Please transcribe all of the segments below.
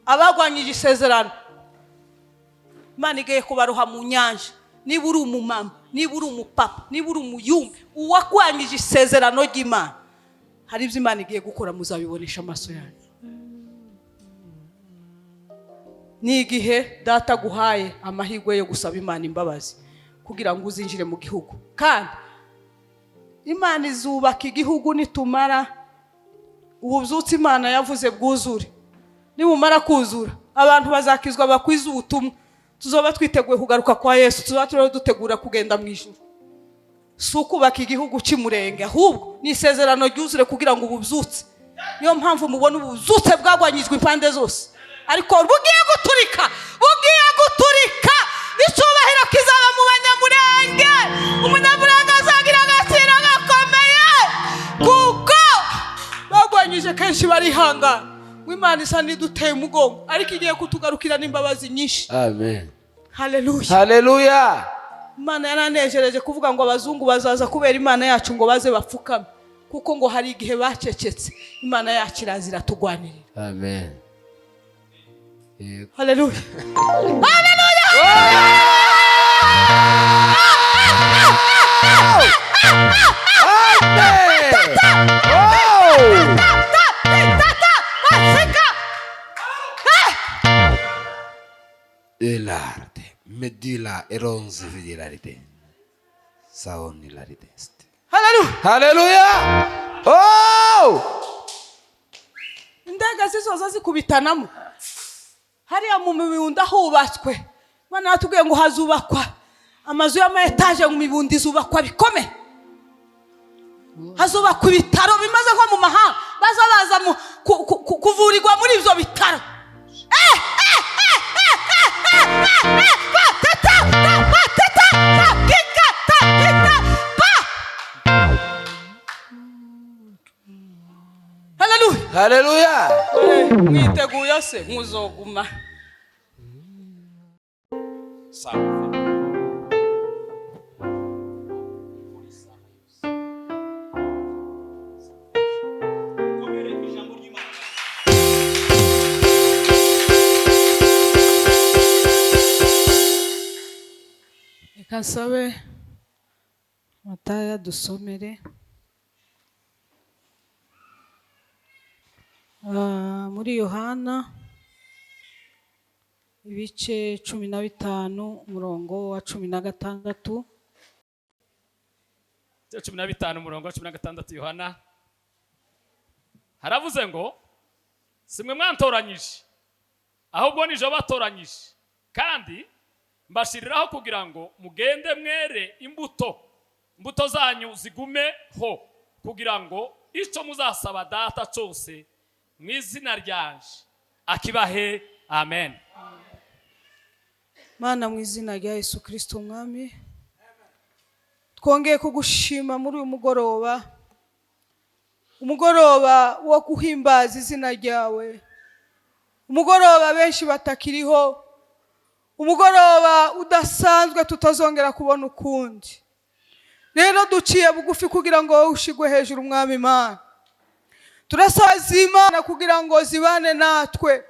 Abagwanyije isezerano, Imana igiye kubaroha mu nyanja. Niba uri umumama, niba uri umupapa, niba uri umuyumbi, uwagwanyije isezerano ry'Imana, hari ibyo Imana igiye gukora, muzabibonesha amaso yanyu. Ni igihe Data aguhaye amahirwe yo gusaba Imana imbabazi kugira ngo uzinjire mu gihugu. Kandi Imana izubaka igihugu nitumara ububyutse Imana yavuze bwuzure. Nibumara kuzura, abantu bazakizwa, bakwiza ubutumwa, tuzoba twiteguye kugaruka kwa Yesu, tuzaba turiho dutegura kugenda mu ijuru. Si ukubaka igihugu cy'Umurenge, ahubwo ni isezerano ryuzure kugira ngo ububyutse. Niyo mpamvu mubona ububyutse bwagwanyijwe impande zose, ariko bugiye guturika, bugiye guturika. Icyubahiro kizaba mu Banyamurenge. Umunyamurenge azagira agaciro gakomeye, kuko bagwanyije kenshi barihangana, ngo Imana isa n'iduteye umugongo, ariko igiye kutugarukira n'imbabazi nyinshi. Amen. Haleluya. Haleluya. Imana yaranejereje kuvuga ngo abazungu bazaza kubera Imana yacu, ngo baze bapfukame, kuko ngo hari igihe bacecetse, Imana yacu iraza iratugwanirira. Amen. Yego. Haleluya. Amen. Oh! Baseka. Elarte, medulla eronze vidilarite. Saonilarite. Haleluya. Haleluya. Oh! Indege zizoza zikubitanamo hariya mu Mibunda hubatswe. Imana yatubwiye ngo hazubakwa amazu y'ama etaje mu Mibunda, izubakwa bikome, hazubakwa ibitaro bimaze nko mu mahanga, baza baza kuvurirwa muri ibyo bitaro. Eh, eh, eh, eh, eh, eh, eh, eh, ba, ta, ta, ta, ba, ta, ta, ta, kika, ta, kita, ba. Haleluya. Haleluya. Mwiteguye se muzoguma? Sawa. Komere ijambo ry'Imana. Reka nsabe Mataya dusomere. Muri Yohana ibice 15, umurongo wa 16. 15, umurongo wa 16, Yohana haravuze ngo: "Simwe mwantoranyije, ahubwo nije batoranyije, kandi mbashiriraho kugira ngo mugende mwere imbuto, imbuto zanyu zigumeho, kugira ngo icyo muzasaba Data cyose mu izina ryanje akibahe." Amen. Mana, mu izina rya Yesu Kirisito Umwami, twongeye kugushima muri uyu mugoroba, umugoroba wo guhimbaza izina ryawe, umugoroba benshi batakiriho, umugoroba udasanzwe tutazongera kubona ukundi. Rero duciye bugufi kugira ngo wowe ushigwe hejuru, Umwami Imana. Turasaba Imana kugira ngo zibane natwe.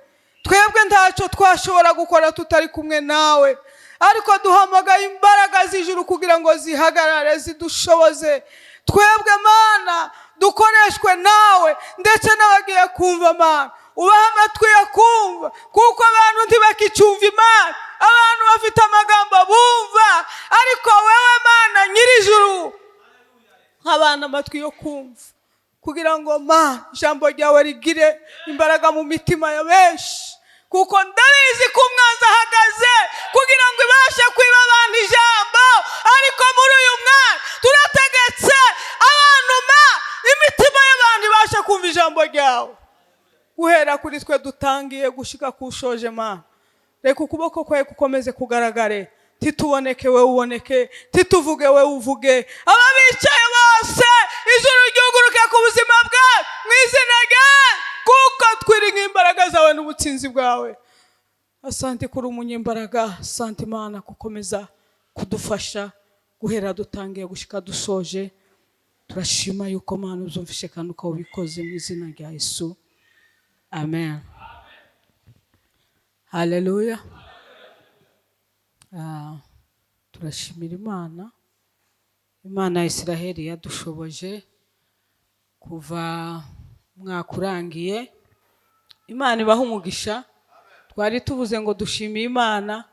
Twebwe ntacyo twashobora gukora tutari kumwe nawe, ariko duhamagaye imbaraga z'ijuru kugira ngo zihagarare, zidushoboze twebwe. Mana, dukoreshwe nawe, ndetse n'abagiye kumva, Mana, ubahe amatwi yo kumva, kuko abantu ntibakicumva Imana. Abantu bafite amagambo bumva, ariko wewe Mana nyir'ijuru, nk'abana amatwi yo kumva, kugira ngo, ma, ijambo ryawe rigire imbaraga mu mitima ya benshi, kuko ndabizi ko umwanzi ahagaze kugira ngo ibashe kwiba abantu ijambo. Ariko muri uyu mwanya turategetse abantu, ma, imitima y'abantu ibashe kumva ijambo ryawe, guhera kuri twe dutangiye gushika kushoje. Ma, reka ukuboko kwawe gukomeze kugaragare. Tituboneke, we uboneke; tituvuge, we uvuge. Aba bicaye bose, ijuru ryuguruke ku buzima bwawe mu izina ryawe, kuko twiringiye imbaraga zawe n'ubutsinzi bwawe. Asante kuri umunyembaraga. Asante Imana gukomeza kudufasha guhera dutangiye gushika dusoje. Turashima yuko, Mana, uzumvishe kandi ukaba ubikoze mu izina rya Yesu. Amen. Haleluya. Turashimira Imana. Imana ya Isiraheli yadushoboje kuva umwaka urangiye. Imana ibaha umugisha. Twari tuvuze ngo dushimiye Imana.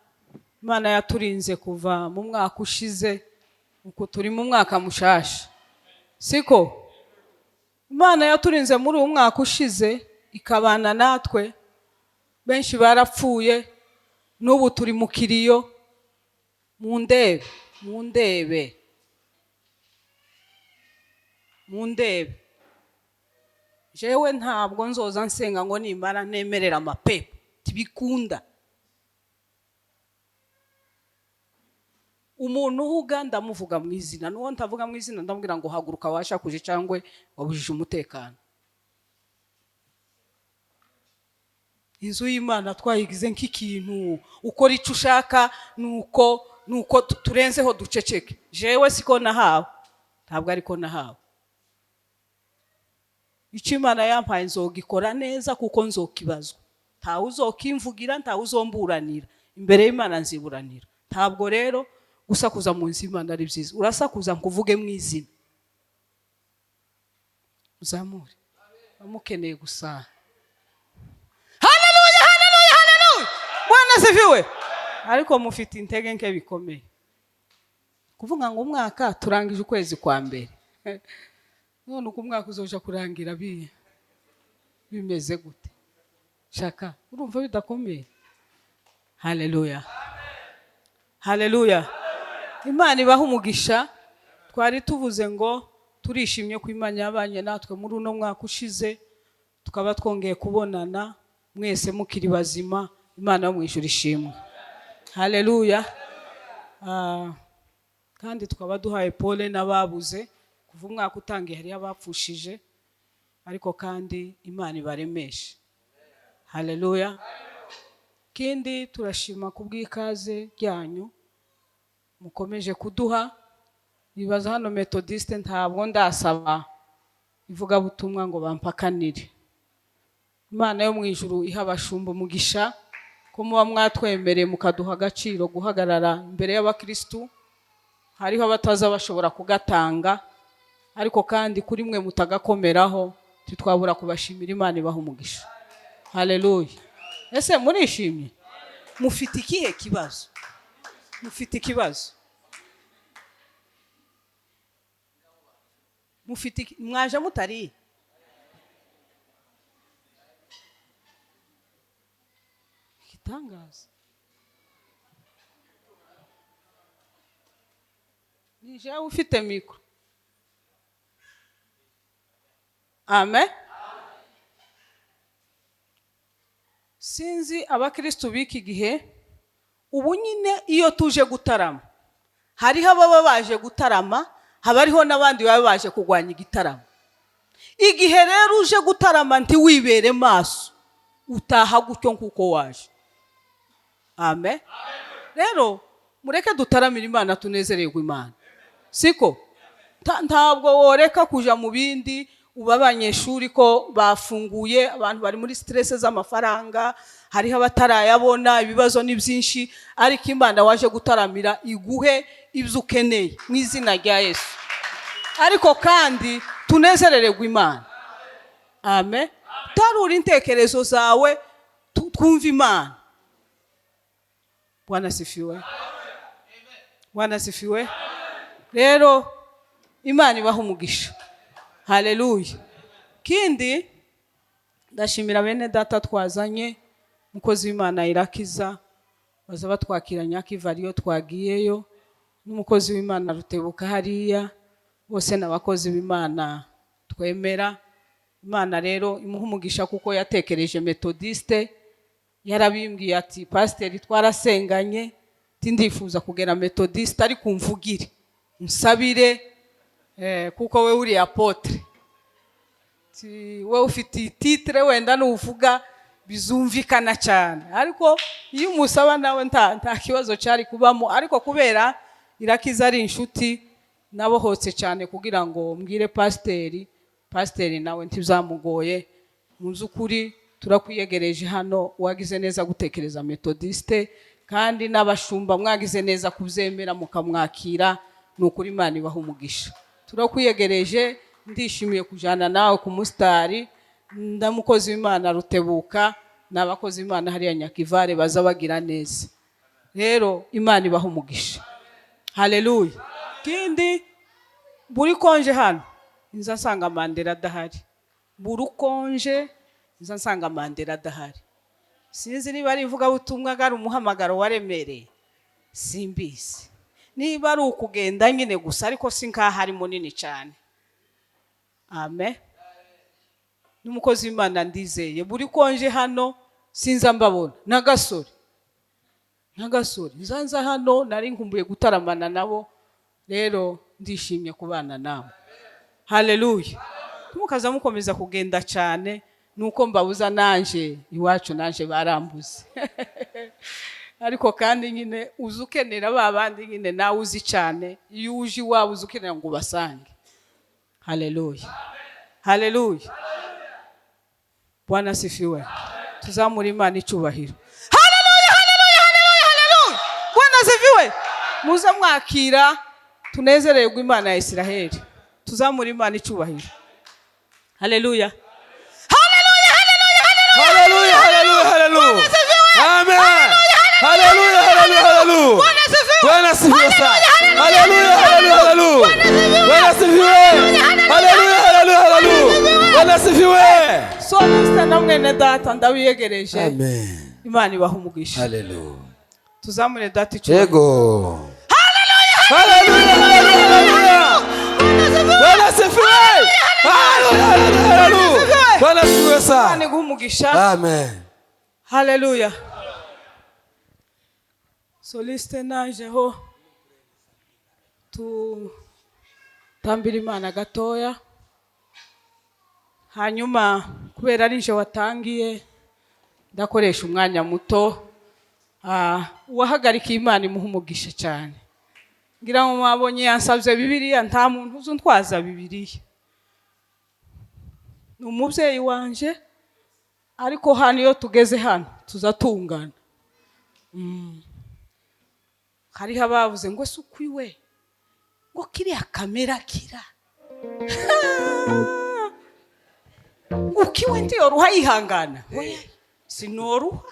Imana yaturinze kuva mu mwaka ushize, uko turi mu mwaka mushasha. Siko? Imana yaturinze muri uyu mwaka ushize ikabana natwe. Benshi barapfuye, n'ubu turi mu kiriyo. Mundebe, mundebe, mundebe. Jewe ntabwo nzoza nsenga ngo nimara nemerera amapepo, tibikunda. Umuntu uhuga ndamuvuga mu izina, n'uwo ntavuga mu izina ndamubwira ngo haguruka washakuje cyangwa wabujije umutekano. Inzu y'Imana twayigize nk'ikintu ukora icyo ushaka, nuko turenzeho duceceke. Jewe siko nahawe, ntabwo ariko nahawe. Icyo Imana yampaye nzogikora neza kuko nzokibazwa. Ntawe uzokimvugira, ntawe uzomburanira. Imbere y'Imana nziburanira. Ntabwo rero gusakuza mu nzu y'Imana ari byiza. Urasakuza nkuvuge mu izina. Uzamure. Bamukeneye gusa. Haleluya, haleluya, haleluya. Bwana asifiwe. Ariko mufite intege nke bikomeye. Kuvuga ngo umwaka turangije ukwezi kwa mbere. None uko umwaka uzoja kurangira bimeze gute? Shaka, urumva bidakomeye? Haleluya. Haleluya. Imana ibaha umugisha. Twari tuvuze ngo turishimye ko Imana yabanye natwe muri uno mwaka ushize, tukaba twongeye kubonana mwese mukiri bazima. Imana yo mu ijuru ishimwe. Haleluya. Kandi tukaba duhaye pole n'ababuze. Kuva umwaka utangiye hari abapfushije, ariko kandi Imana ibaremeshe. Haleluya. Kindi turashima kubw'ikaze ryanyu mukomeje kuduha. Nibaza hano Methodiste ntabwo ndasaba ivugabutumwa ngo bampakanire. Imana yo mu ijuru iha abashumba umugisha ko muba mwatwemereye mukaduha agaciro guhagarara imbere y'abakristu. Hariho abataza bashobora kugatanga, ariko kandi kuri mwe mutagakomeraho titwabura kubashimira. Imana ibaha umugisha. Haleluya. Ese murishimye? Mufite ikihe kibazo? Mufite ikibazo? Mufite mwaje mutari? Igitangaza. Ni jewe ufite mikro. Amen. Sinzi abakristu b'iki gihe, ubu nyine iyo tuje gutarama, hariho ababa baje gutarama, haba hariho n'abandi baba baje kurwanya igitaramo. Igihe rero uje gutarama ntiwibere maso, utaha gutyo nkuko waje. Amen. Rero mureke dutaramire Imana, tunezererwe Imana. Siko? Ntabwo woreka kuja mu bindi. Uba abanyeshuri ko bafunguye, abantu bari muri stress z'amafaranga, hariho abatarayabona, ibibazo ni byinshi, ariko Imana waje gutaramira iguhe ibyo ukeneye mu izina rya Yesu. Ariko kandi tunezerererwe Imana. Amen. Tarura intekerezo zawe, twumve Imana. Bwana asifiwe. Bwana asifiwe. Rero Imana ibaha umugisha. Haleluya. Kindi ndashimira bene data twazanye, umukozi w'Imana Irakiza baza batwakira Nyakivariyo twagiyeyo, n'umukozi w'Imana Rutebuka hariya, bose n'abakozi b'Imana twemera. Imana rero imuha umugisha kuko yatekereje Methodiste, yarabimbwiye ati pasiteri twarasenganye, tindifuza kugera Methodiste ariko umvugire unsabire, kuko we uri apotre, we ufite titre wenda nuvuga bizumvikana cyane, ariko iyo umusaba nawe nta kibazo cyari kubamo, ariko kubera Irakiza ari inshuti nabohotse cyane kugira ngo mbwire pasiteri, pasiteri nawe ntizamugoye. Mu by'ukuri Turakwiyegereje hano. Wagize neza gutekereza Metodiste, kandi n'abashumba mwagize neza kubyemera mukamwakira. Ni ukuri, Imana ibaha umugisha. Turakwiyegereje, ndishimiye kujana nawe ku musitari. Ndamukozi w'Imana Rutebuka n'abakozi b'Imana hariya Nyakivare baza bagira neza. Rero Imana ibaha umugisha. Haleluya. Kindi, buri konje hano nza nsanga Mandela adahari. Buri ukonje nza nsanga Mandela adahari. Sinzi niba ari ivugabutumwa, ari umuhamagaro waremereye, simbizi niba ari ukugenda nyine gusa, ariko si nkaho ari munini cyane. Amen. N'umukozi w'Imana ndizeye, buri konje hano sinza mbabona n'agasore n'agasore nza hano. Nari nkumbuye gutaramana nabo, rero ndishimye kubana nawe. Haleluya. Mukaza mukomeza kugenda cyane, nuko mbabuza nanje iwacu, nanje barambuze. Ariko kandi nyine uza ukenera ba bandi nyine nawe uzi cyane. Iyo uje iwawe uza ukenera ngo ubasange. Haleluya, haleluya. Bwana asifiwe. Tuzamure Imana icyubahiro. Haleluya, haleluya, haleluya, haleluya. Bwana asifiwe. Muze mwakira, tunezererwe Imana ya Isiraheli. Tuzamure Imana icyubahiro. Haleluya, haleluya, haleluya. Hallelujah, hallelujah, hallelujah. Amen. Hallelujah, hallelujah, hallelujah. Bwana asifiwe. Bwana asifiwe sana. Hallelujah, hallelujah, hallelujah. Bwana asifiwe. Hallelujah, hallelujah, hallelujah. Bwana asifiwe. So Mr. na mwene data, ndabiyegereje. Amen. Imana ibaha umugisha. Hallelujah. Tuzamure data icyubahiro. Yego. Hallelujah, hallelujah, hallelujah. Bwana asifiwe. Hallelujah, hallelujah, hallelujah. Bwana asifiwe Imana sana. iguhe umugisha. Amen. Haleluya. Soliste, najeho tutambira Imana gatoya. Hanyuma kubera ari nje watangiye, ndakoresha umwanya muto. Uwahagarikiye, Imana imuha umugisha cyane. Ngira ngo mwabonye yansabye Bibiliya. Nta muntu uzi untwaza Bibiliya, ni umubyeyi wanje. Ariko hano iyo tugeze hano tuzatungana. Hariho abavuze ngo se ukwiwe ngo kiriya kamera kira ukiwe ntiyoroha yihangana. Oya, sinoroha,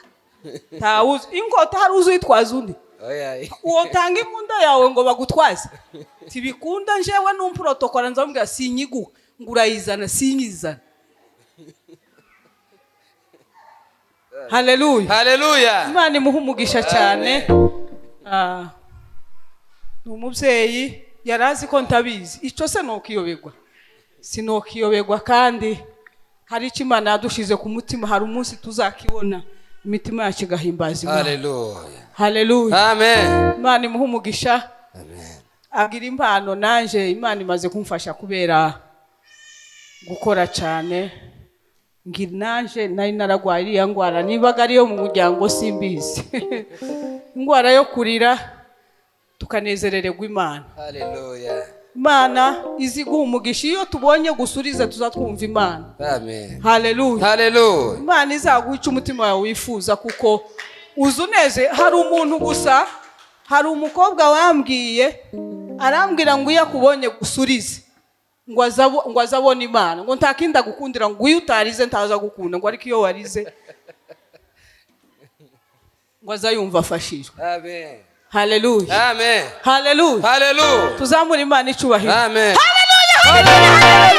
ntawuzi inkota, hari uzi uyitwaza undi. Wotanga imbunda yawe ngo bagutwaze, tibikunda. Njewe numprotokora nzamubwira sinyiguha, ngo urayizana, sinyizana. Haleluya. Hallelujah. Imana imuha umugisha cyane. Ni umubyeyi, yari azi ko ntabizi. Icyo se nukiyoberwa? Sinokiyoberwa. Kandi hari icyo Imana yadushize ku mutima, hari umunsi tuzakibona, imitima yacu igahimbaza Imana. Hallelujah. Haleluya. Amen. Imana imuha umugisha. Amen. Agira impano. Nanje Imana imaze kumfasha kubera gukora cyane. Ngira nanje nari naragwaye iriya ndwara, nibaga ariyo mu muryango simbizi, indwara yo kurira tukanezerererwa Imana. Hallelujah. Imana izi guha umugisha. Iyo tubonye gusurize tuzatwumva Imana. Amen. Haleluya. Hallelujah. Imana izaguha icyo umutima wawe wifuza, kuko uzi uneze. Hari umuntu gusa, hari umukobwa wambwiye, arambwira ngo iyo akubonye gusurize ngo azabone Imana, ngo nta kindi agukundira, ngo iyo utarize ntaza gukunda, ngo ariko iyo warize ngo azayumva afashijwe. Amen. Haleluya. Amen. Haleluya. Hallelujah. Tuzamure Imana icubahiro. Amen. Haleluya. Hallelujah.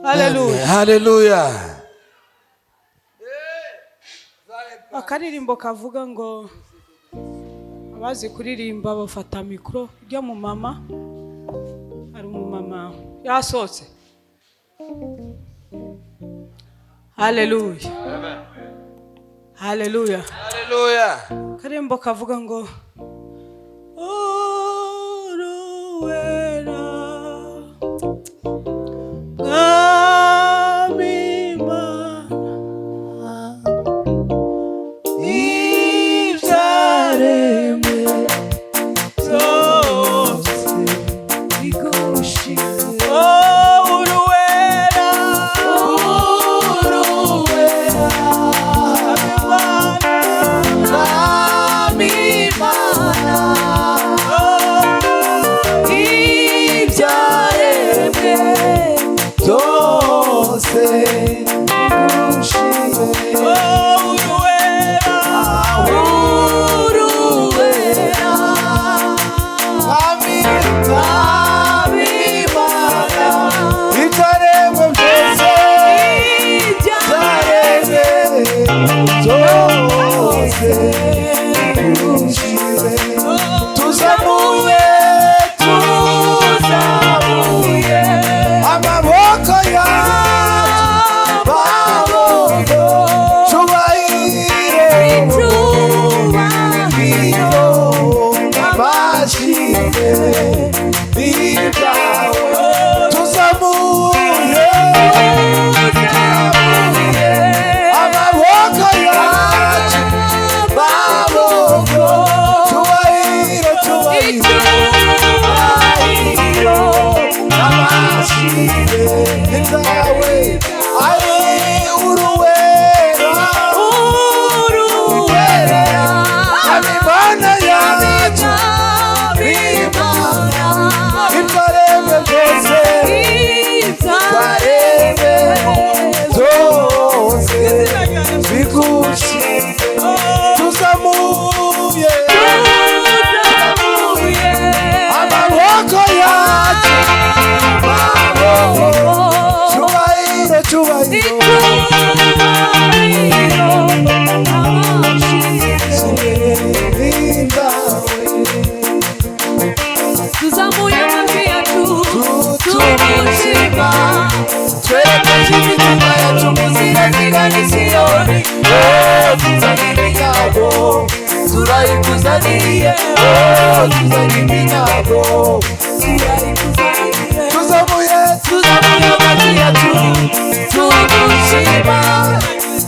Hallelujah. Haleluya. Hallelujah. Akaririmbo kavuga ngo abazi kuririmba bafata mikoro. Ujya mu mama, hari umumama yasohotse. Haleluya, haleluya. Hallelujah. Akaririmbo kavuga ngo Uruwera Mwami Mana, ibyaremwe byose bigushime. Oh, Uruwera, Uruwera, Mwami Mana, ibyaremwe byose bigushime. Oh, Uruwera, Uruwera, Mwami, Mwami Mana, ibyaremwe byose, ibyaremwe byose bigushime. Tuzamuye, tuzamuye amaboko yacu, maboko, cyubahiro, cyubahiro, abashimwe ibyawe. Tuzamuye, tuzamuye amaboko yacu, maboko, cyubahiro, cyubahiro, cyubahiro, abashimwe ibyawe. Ari Uruwera, Uruwera, Imana yacu, Imana, ibyaremwe byose, ibyaremwe byose bigushime. Tuzamuye amaboko yacu, maboko, cyubahiro, cyubahiro, Tuzamuye amajwi yacu tumushima, twerekeje imitima yacu mu nzira zigana i Siyoni. Oh, tuzanye iminyago, turayikuzaniye. Oh, tuzanye iminyago, turayikuzaniye. Tuzamuye, tuzamuye amajwi yacu tumushima,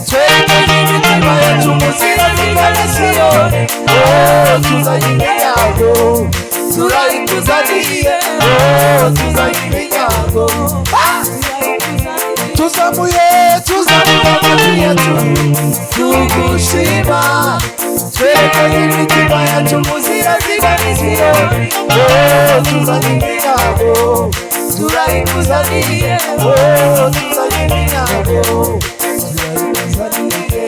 twerekeje imitima yacu mu nzira zigana i Siyoni. Oh, tuzanye iminyago, turayikuzaniye. Oh, tuzanye iminyago. Tuzamuye, tuzamuye amajwi yacu tugushima, twerekanye imitima yacu mu nzira zigana i Siyoni. Oh, tuzanye iminyago, turayikuzaniye. Oh, tuzanye iminyago, turayikuzaniye.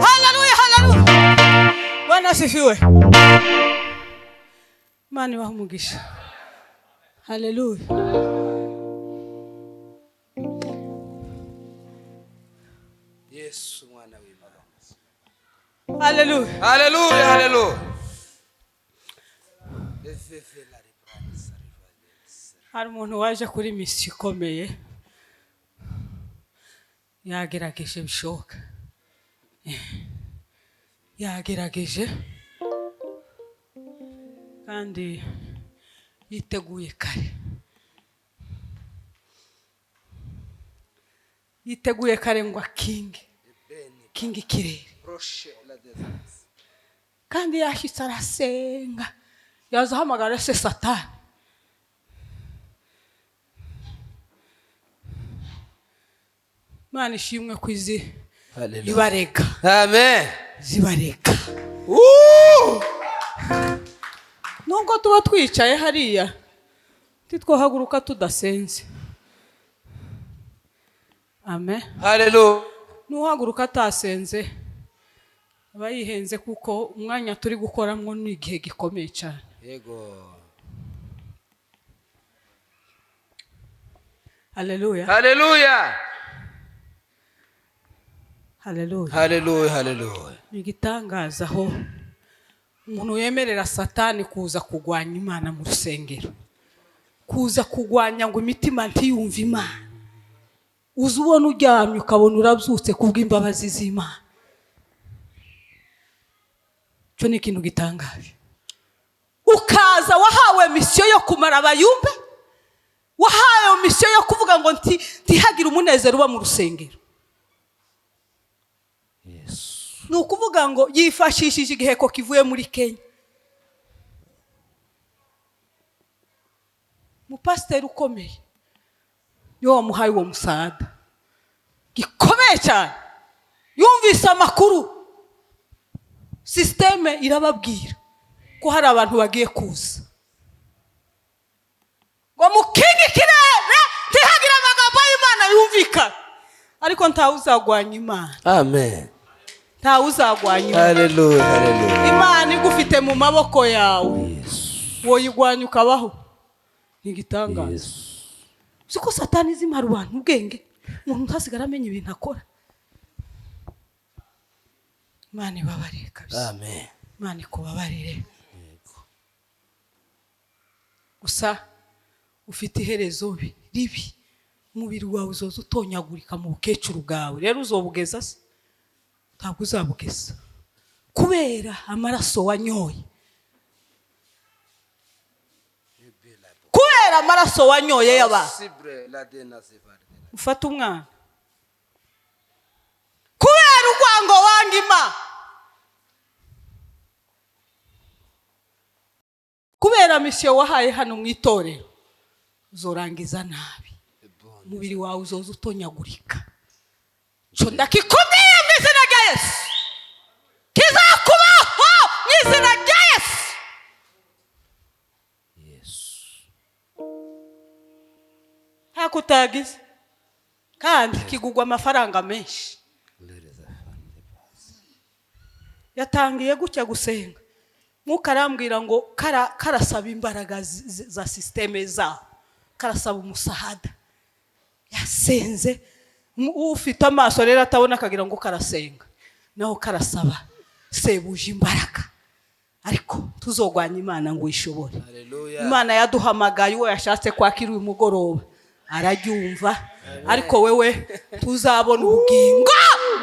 Haleluya, haleluya. Bwana asifiwe. Imana ibahe umugisha. Haleluya. Yesu mwana w'Imana. Haleluya. Haleluya, haleluya. Hari umuntu waje kuri misiyo ikomeye, yagerageje bishoboka, yagerageje kandi yiteguye kare, yiteguye kare ngo akinge kinge ikirere, kandi yashyitse arasenga, yaza ahamagara se Satani. Imana ishimwe ku izi Hallelujah. Ibarega. Amen. Zibarega. Woo! Nubwo tuba twicaye hariya, ntitwahaguruka tudasenze. Amen. Hallelujah. N'uhaguruka atasenze aba yihenze, kuko umwanya turi gukoramo ni igihe gikomeye cyane. Yego. Haleluya. Hallelujah. Haleluya. Hallelujah. Hallelujah. Ni igitangaza aho umuntu yemerera Satani kuza kugwanya Imana mu rusengero, kuza kugwanya ngo imitima ntiyumve Imana. Uza ubona uryamye ukabona urabyutse kubw'imbabazi z'Imana. Icyo ni ikintu gitangaje. Ukaza wahawe misiyo yo kumara abayumbe, wahawe misiyo yo kuvuga ngo ntihagire umunezero uba mu rusengero. Ni ukuvuga ngo yifashishije igiheko kivuye muri Kenya. Umupasiteri ukomeye niwe wamuhaye uwo musada gikomeye cyane. Yumvise amakuru, sisiteme irababwira ko hari abantu bagiye kuza ngo mukinge ikirere ntihagire amagambo y'Imana yumvikana. Ariko ntawe uzagwanya Imana. Amen. Ntawe uzagwanya Imana. Hallelujah. Hallelujah. Imana igufite mu maboko yawe, Yesu. woyigwanya ukabaho. Ni igitangaza. Yesu. Uzi ko Satani izimara abantu ubwenge, umuntu ntasigara amenya ibintu akora. Imana ibabarire kabisa. Amen. Imana ikubabarire. Gusa ufite iherezo ribi, umubiri wawe uzoza utonyagurika mu bukecuru bwawe. Rero uzobugeza se? Ntabwo uzabugeza, kubera amaraso wanyoye, kubera amaraso wanyoye y'abantu. Ufata umwana kubera urwango wanga Imana, kubera misiyo wahaye hano mu itorero, uzorangiza nabi. Umubiri wawe uzoza utonyagurika. Cyo ndakikomeye mu izina rya Yesu, kizakubaho mu izina rya Yesu. Yesu. Ntako utagize, kandi kigugwa amafaranga menshi. Yatangiye gutya gusenga, Mwuka arambwira ngo karasaba imbaraga za sisiteme zabo, karasaba umusahada. Yasenze, ufite amaso rero atabona akagira ngo karasenga, naho karasaba sebuje imbaraga. Ariko tuzogwanya Imana ngo ishobore. Hallelujah. Imana yaduhamagaye, uwo yashatse kwakira uyu mugoroba araryumva. Ariko wewe tuzabona ubugingo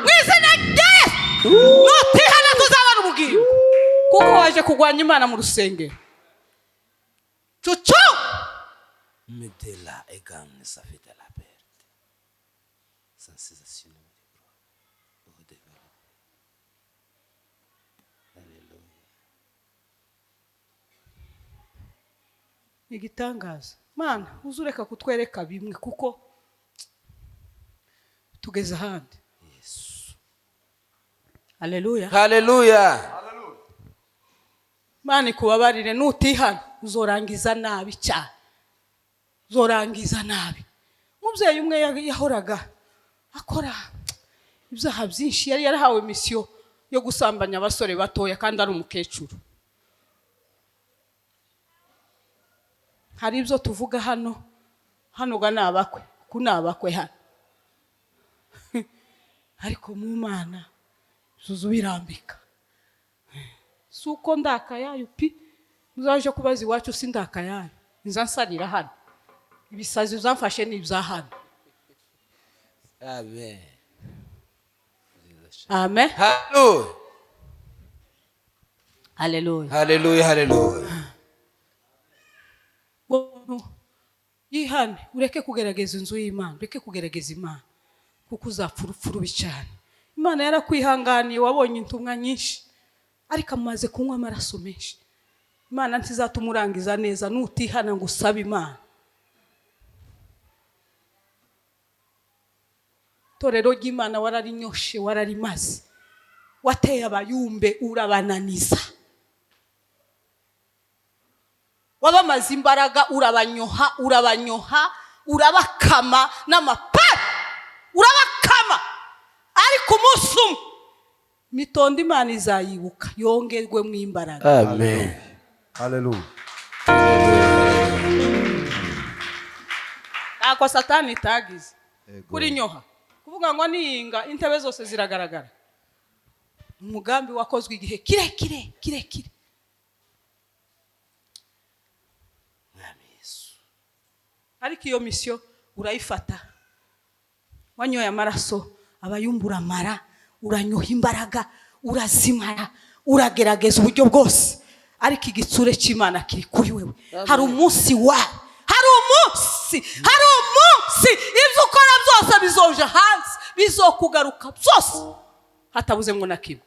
mu izina rya Yesu. Nutihana tuzabona ubugingo, kuko waje kugwanya Imana mu rusengero. Cucu Medela egan safita la perte. Sensation. Hallelujah. Igitangaza. Mana uzureka kutwereka bimwe, kuko tugeze ahandi. Yesu. Haleluya. Haleluya. Mana ikubabarire, nutihana uzorangiza nabi cyane. Uzorangiza nabi. Umubyeyi umwe yahoraga akora ibyaha byinshi, yari yarahawe misiyo yo gusambanya abasore batoya kandi ari umukecuru. Hari ibyo tuvuga hano, hano ga nabakwe, ku nabakwe hano. Ariko mu Mana zuzubirambika. Suko ndakayayo pi, muzaje kubaza iwacu si ndakayayo, nzansarira hano. Ibisazi uzamfashe ni ibya hano. Amen. Amen. Hallelujah. Hallelujah. Hallelujah, hallelujah. Yihane, ureke kugerageza inzu y'Imana, ureke kugerageza Imana, kuko uzapfa urupfu rubi cyane. Imana yarakwihanganiye, wabonye intumwa nyinshi, ariko amaze kunywa amaraso menshi. Imana ntizatuma urangiza neza nutihana ngo usabe Imana. Itorero ry'Imana wararinyoshe, wararimaze, wateye abayumbe urabananiza, wabamaze imbaraga, urabanyoha, urabanyoha, urabakama n'amapara, urabakama. Ariko umunsi umwe mitondo Imana izayibuka, yongerwemo imbaraga. Amen. Haleluya. Ntako Satani itagize. Ego. Kuri nyoha kuvuga ngo niyinga intebe zose ziragaragara, umugambi wakozwe igihe kirekire kirekire. Ariko iyo misiyo urayifata, wanyoye amaraso abayumba, uramara, uranyoha imbaraga, urazimara, uragerageza uburyo bwose, ariko igitsure cy'Imana kiri kuri wewe. Hari umunsi wa hari umunsi, hari umunsi ibyo ukora byose bizoja hanze, bizokugaruka byose hatabuzemo na kimwe.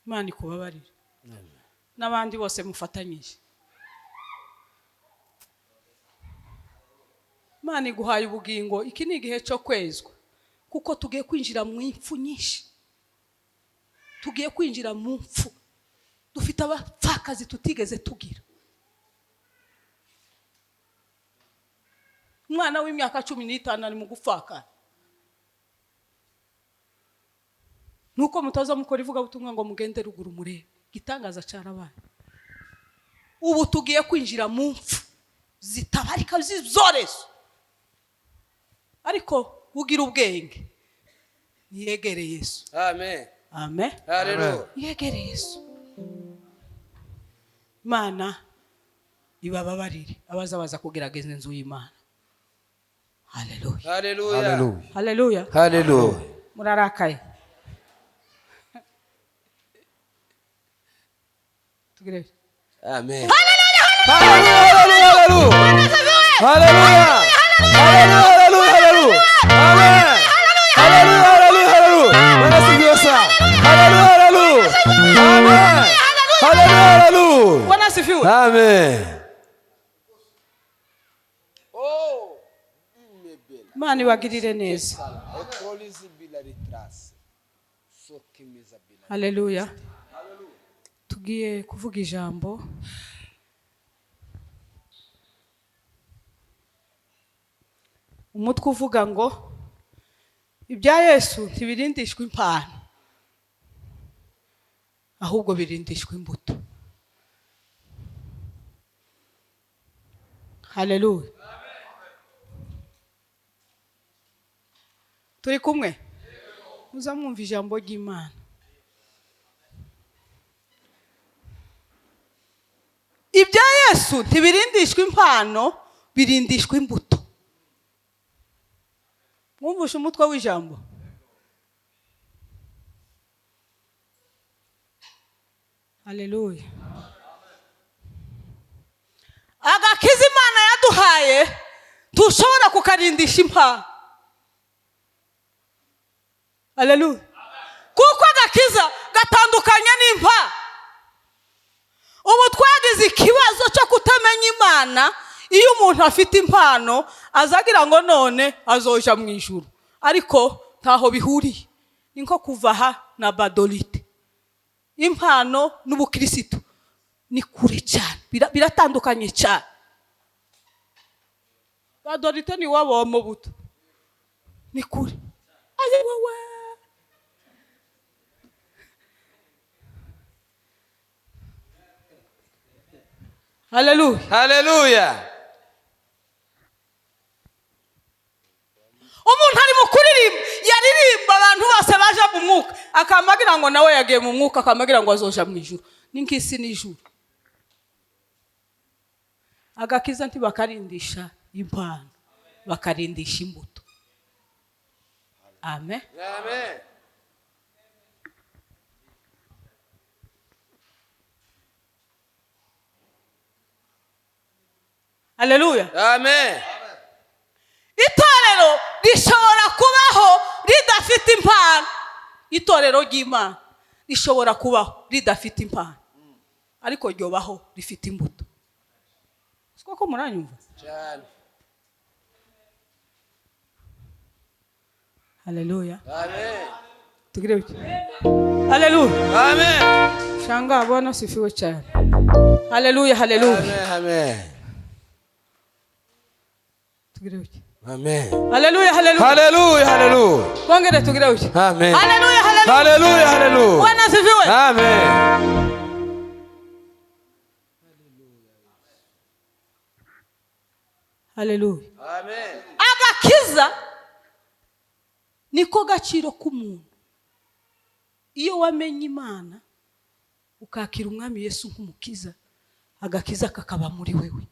Imana ikubabarire n'abandi bose mufatanyije. Imana iguhaye ubugingo. Iki ni igihe cyo kwezwa, kuko tugiye kwinjira mu impfu nyinshi, tugiye kwinjira mu mpfu. Dufite abapfakazi tutigeze tugira. Umwana w'imyaka 15 ari mu gupfakara. Nuko mutaza mukora ivugabutumwa ngo mugende ruguru murebe igitangaza cyarabaye. Ubu tugiye kwinjira mu mpfu zitabarika z'ibyorezo, ariko ugira ubwenge niyegere Yesu. Amen. Amen. Haleluya. Yegere Yesu. Imana ibababarire abaza baza kugerageza inzu y'Imana. Haleluya. Haleluya. Haleluya. Haleluya. Haleluya. Murarakaye? Tugire. Amen. Haleluya, haleluya, haleluya. Haleluya. Haleluya, haleluya, haleluya. Amen. Haleluya, haleluya, haleluya. Bwana asifiwe sana. Haleluya, haleluya. Amen. Haleluya, haleluya. Bwana asifiwe. Amen. Imana ibagirire neza. Haleluya. Tugiye kuvuga ijambo. Umutwe uvuga ngo ibya Yesu ntibirindishwa impano, ahubwo birindishwa imbuto. Haleluya. Turi kumwe? Muzamwumva ijambo ry'Imana. Ibya Yesu ntibirindishwa impano, birindishwa imbuto. Mwumvishe umutwe w'ijambo? Haleluya. Agakiza Imana yaduhaye ntushobora kukarindisha impano. Haleluya. Kuko agakiza gatandukanye n'impano. Ubu twagize ikibazo cyo kutamenya Imana. Iyo umuntu afite impano azagira ngo none azoja mu ijuru, ariko ntaho bihuriye. Ni nko kuva aha na badolite. Impano n'ubukirisitu ni kure cyane, biratandukanye cyane. Badolite ni wabo wa Mobutu, ni kure. Aye wowe. Haleluya. Haleluya. Umuntu ari mu kuririmba, yaririmba abantu bose baje mu mwuka, akamagira ngo nawe yagiye mu mwuka, akamagira ngo azoja mu ijuru. Ni nk'isi n'ijuru. Agakiza ntibakarindisha impano, bakarindisha imbuto. Amen. Amen. Haleluya. Amen. Itorero rishobora kubaho ridafite impano. Itorero ry'Imana rishobora kubaho ridafite impano, ariko ryobaho rifite imbuto. Koko muranyumva? Cyane. Haleluya. Amen. Tugire bityo. Haleluya. Amen. Shanga Bwana sifiwe cyane. Haleluya, haleluya. Amen. Amen. Tugire bityo. Amen. Haleluya, haleluya. Haleluya, haleluya. Twongere tugire bityo. Amen. Haleluya, haleluya. Haleluya, haleluya. Bwana sifiwe. Amen. Haleluya. Amen. Agakiza niko gaciro k'umuntu. Iyo wamenye Imana ukakira Umwami Yesu nk'umukiza, agakiza kakaba muri wewe,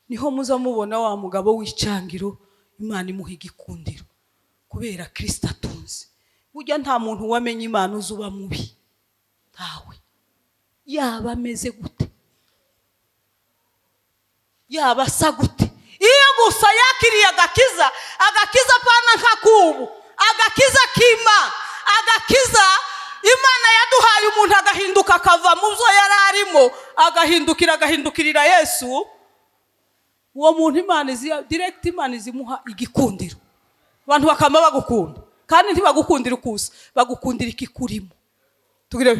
niho muza mubona wa mugabo w'icangiro Imana imuha igikundiro kubera Kristo atunze. Burya nta muntu wamenye Imana uzuba mubi, ntawe. Yaba ameze gute, yaba asa gute, iyo gusa yakiriye agakiza, agakiza pana nka kubu, agakiza k'Imana, agakiza Imana yaduhaye, umuntu agahinduka akava mu byo yari arimo, agahindukira agahindukirira Yesu, uwo muntu Imana izi direct, Imana izimuha igikundiro. Abantu bakama bagukunda, kandi ntibagukundira ukusa, bagukundira ikikurimo. Tugire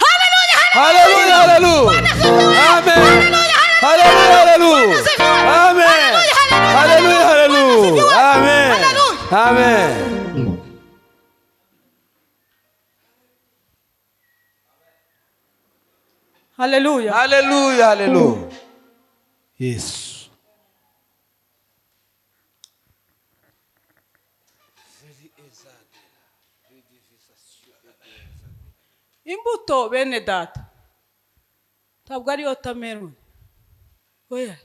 haleluya. Haleluya, haleluya. Amen. Haleluya, haleluya. Amen. Haleluya, haleluya. Amen. Amen. Haleluya. Haleluya, haleluya. Yesu. Imbuto, bene data, ntabwo ari watermelon. Oya,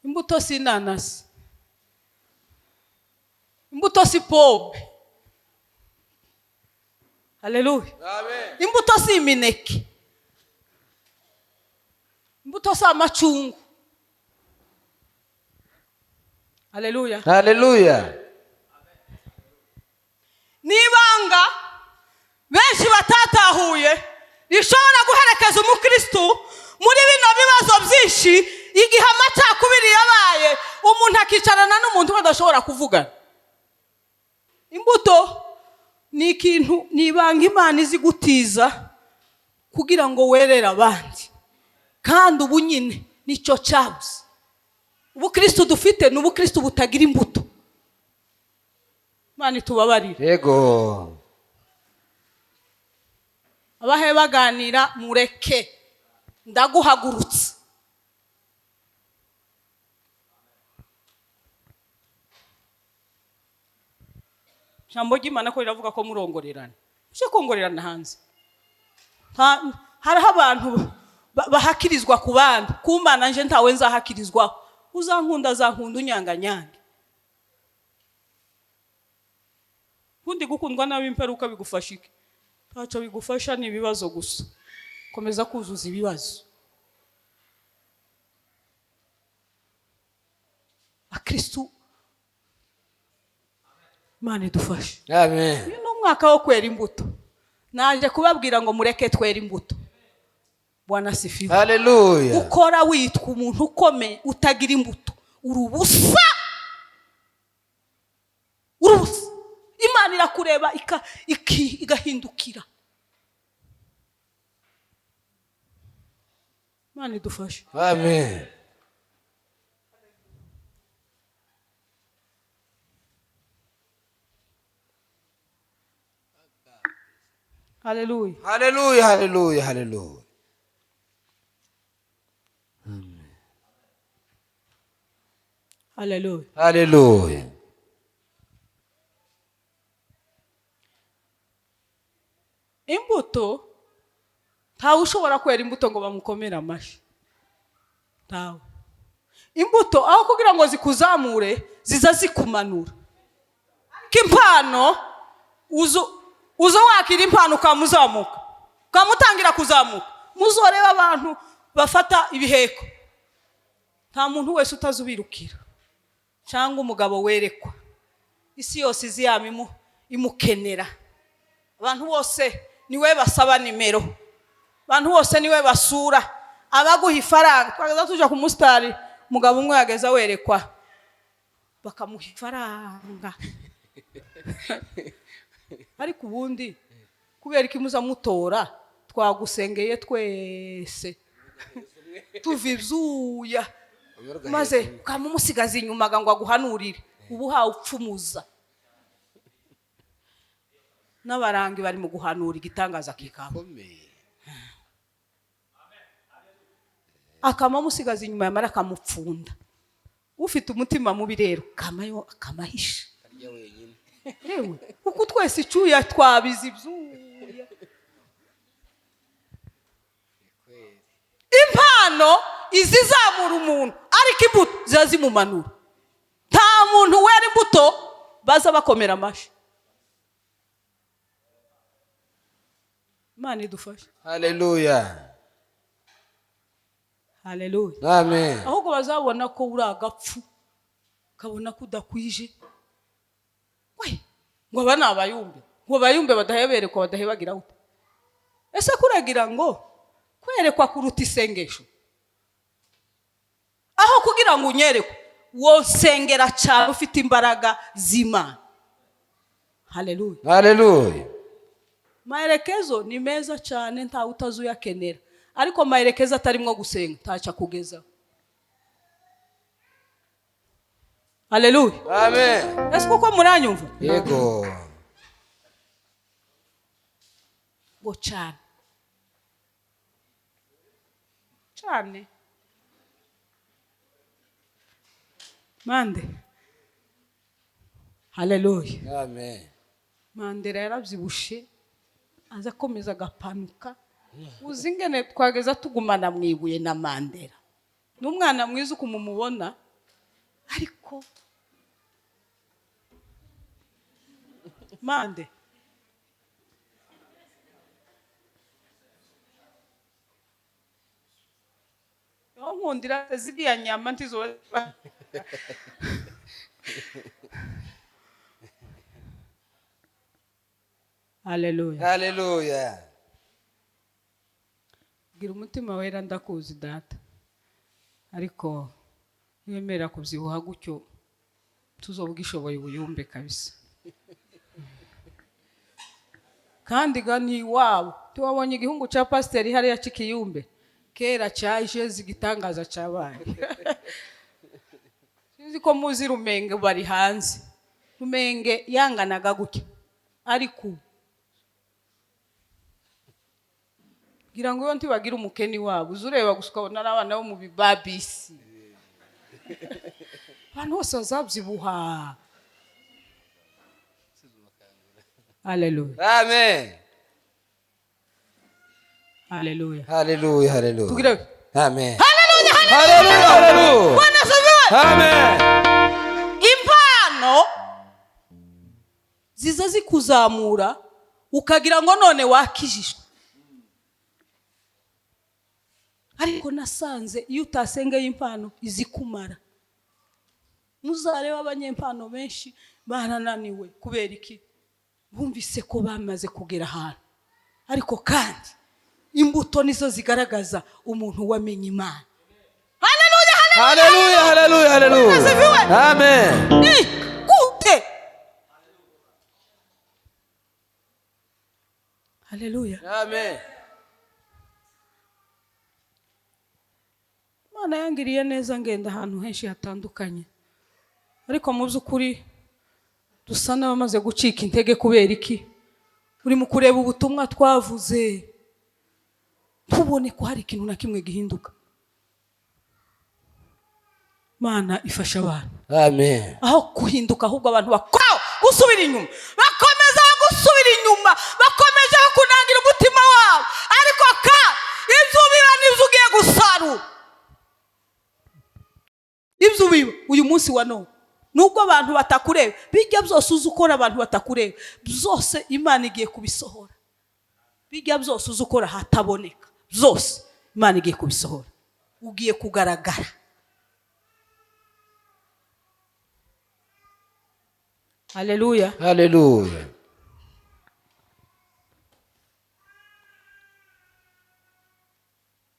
imbuto si inanasi, imbuto si pome. Haleluya. Amen. Imbuto si imineke, imbuto si amacungu. Haleluya. Haleluya. N'ibanga benshi batatahuye rishobora guherekeza umukristu muri bino bibazo byinshi, igihe amacakubiri yabaye, umuntu akicarana n'umuntu badashobora kuvugana. Imbuto ni ikintu, ni ibanga Imana izi gutiza kugira ngo werere abandi, kandi ubu nyine nicyo cyabuze. Ubukristu dufite ni ubukristu butagira imbuto. Imana itubabarire. Yego. Abahe baganira, mureke ndaguhagurutse. Ijambo ry'Imana ko riravuga ko murongorerana, uje kongorerana hanze. Hariho abantu bahakirizwa ku bandi, ku Mana nje ntawe nzahakirizwaho. Uzankunda azankunda, unyanganyange. Ubundi gukundwa n'ab'imperuka bigufasha iki? Ntacyo bigufasha, ni ibibazo gusa. Komeza kuzuza ibibazo. Akristu, Imana idufashe. Amen. Uyu ni umwaka wo kwera imbuto. Naje kubabwira ngo mureke twere imbuto. Bwana sifiwe. Haleluya. Gukora witwa umuntu ukomeye utagira imbuto, uri ubusa, uri ubusa. Imana irakureba igahindukira. Imana idufashe. Amen. Haleluya. Haleluya, haleluya, haleluya. Haleluya. Haleluya. Imbuto, ntawe ushobora kwera imbuto ngo bamukomere amashyi, ntawe. Imbuto aho kugira ngo zikuzamure ziza zikumanura. Ariko impano, uzo wakira impano ukamuzamuka, ukamutangira kuzamuka. Muzoreba abantu bafata ibiheko, nta muntu wese utazubirukira, cyangwa umugabo werekwa isi yose izi yama imukenera. Abantu bose niwe basaba nimero, abantu bose niwe basura, abaguha ifaranga. Twageza tuja ku musitari Umugabo umwe yageza werekwa bakamuha ifaranga. Ariko ubundi kubera ko imuza mutora, twagusengeye twese tuva ibyuya, maze ukamumusigaza inyuma ngo aguhanurire, uba uhawe upfumuza n'abarangi bari mu guhanura igitangaza kikaba. Komeye. Akamamusigaza inyuma, yamara akamupfunda. Ufite umutima mubi rero kamayo akamahisha. Arya wenyine. Yewe, kuko twese icyuya twabize ibyuya. Impano izizamura umuntu, ariko imbuto ziba zimumanura. Nta muntu wera imbuto baza bakomera amashyi. Imana idufashe. Haleluya. Haleluya. Amen. Ahubwo bazabona ko uri agapfu, kabona ko udakwije we, ngo aba ni abayumbe, ngo abayumbe badaheberekwa, badahebagira gute? Ese kuragira ngo kwerekwa kuruta isengesho? Aho kugira ngo unyerekwe, wosengera cyane ufite imbaraga z'Imana. Haleluya. Haleluya. Maherekezo ni meza cyane, ntawe utazuyakenera, ariko maherekezo atarimo gusenga ntacyo akugezaho. Haleluya. Amen. Ese kuko muranyumva? Yego. Ngo cyane cyane mande. Haleluya. Amen. Mandela yarabyibushe, aza akomeza agapanuka. Uzi ingene twageza tugumana mu ibuye na Mandela? Ni umwana mwiza ukuntu mumubona, ariko mande aho nkundira ziriya nyama ntizo. Haleluya. Haleluya. Gira umutima wera, ndakuzi data, ariko niwemera kubyibuha gutyo tuzoba ugishoboye ubuyumbe kabisa. Kandi ga ni iwabo tiwabonye igihungu cya pasiteri hariya cy'ikiyumbe kera cyaje igitangaza cyabaye. Sinzi ko muzi Rumenge, bari hanze. Rumenge yanganaga gutya, ariko ubu ngira ngo iyo ntibagira umukeni wabo, uza ureba gusa ukabona n'abana bo mu bibabisi, abantu bose bazabyibuha. Haleluya. Amen. Haleluya. Haleluya, haleluya. Tugire. Amen. Haleluya, haleluya. Bwana asifiwe. Amen. Impano ziza zikuzamura, ukagira ngo none wakijijwe, ariko nasanze iyo utasengeye impano izikumara. Muzarebe abanyempano benshi barananiwe. Kubera iki? Bumvise ko bamaze kugera ahantu, ariko kandi imbuto nizo zigaragaza umuntu wamenye Imana. Haleluya. Haleluya, haleluya, haleluya. Asifiwe. Amen. Gute? Haleluya. Amen. Imana yangiriye neza, ngenda ahantu henshi hatandukanye, ariko mu by'ukuri dusa n'abamaze gucika intege. Kubera iki? Uri mu kureba ubutumwa twavuze, ntubone ko hari ikintu na kimwe gihinduka. Imana ifasha abantu. Amen. Aho guhinduka, ahubwo abantu bakora gusubira inyuma, bakomeza gusubira inyuma, bakomeza kunangira umutima wabo. Ariko ka ibyo ubiba nibyo ugiye gusarura. Ibyo ubiba uyu munsi wa none, nubwo abantu batakureba, bijya byose uzi ukora abantu batakureba, byose Imana igiye kubisohora. Bijya byose uzi ukora hataboneka, byose Imana igiye kubisohora, ugiye kugaragara. Haleluya. Haleluya.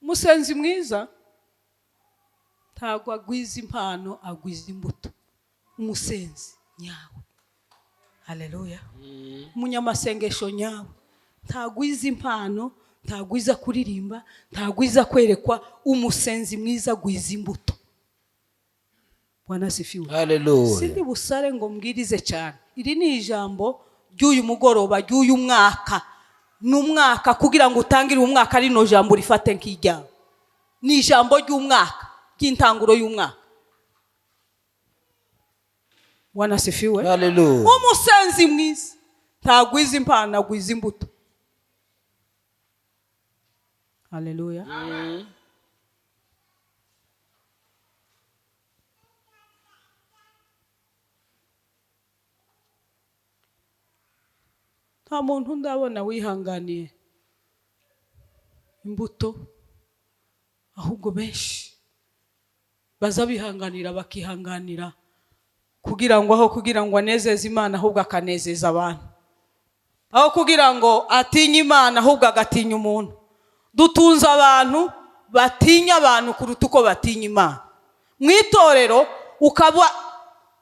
Umusenzi mwiza. Ntabwo agwiza impano, agwiza imbuto. Umusenzi nyawe, haleluya, umunyamasengesho nyawe ntagwiza impano, ntagwiza kuririmba, ntagwiza kwerekwa. Umusenzi mwiza agwiza imbuto. Bwana asifiwe. Haleluya. Sindi busare ngo mbwirize cyane. Iri ni ijambo ry'uyu mugoroba, ry'uyu mwaka. Ni umwaka, kugira ngo utangire umwaka rino jambo rifate nk'iryawe. Ni ijambo ry'umwaka, ry'intanguro y'umwaka. Bwana asifiwe. Haleluya. Umusenzi mwiza ntagwiza impano, agwiza imbuto. Haleluya. Nta muntu ndabona wihanganiye imbuto, ahubwo benshi baza bihanganira, bakihanganira kugira ngo, aho kugira ngo anezeze Imana, ahubwo akanezeza abantu, aho kugira ngo atinye Imana, ahubwo agatinya umuntu. Dutunze abantu batinya abantu kuruta uko batinya Imana. Mu itorero ukaba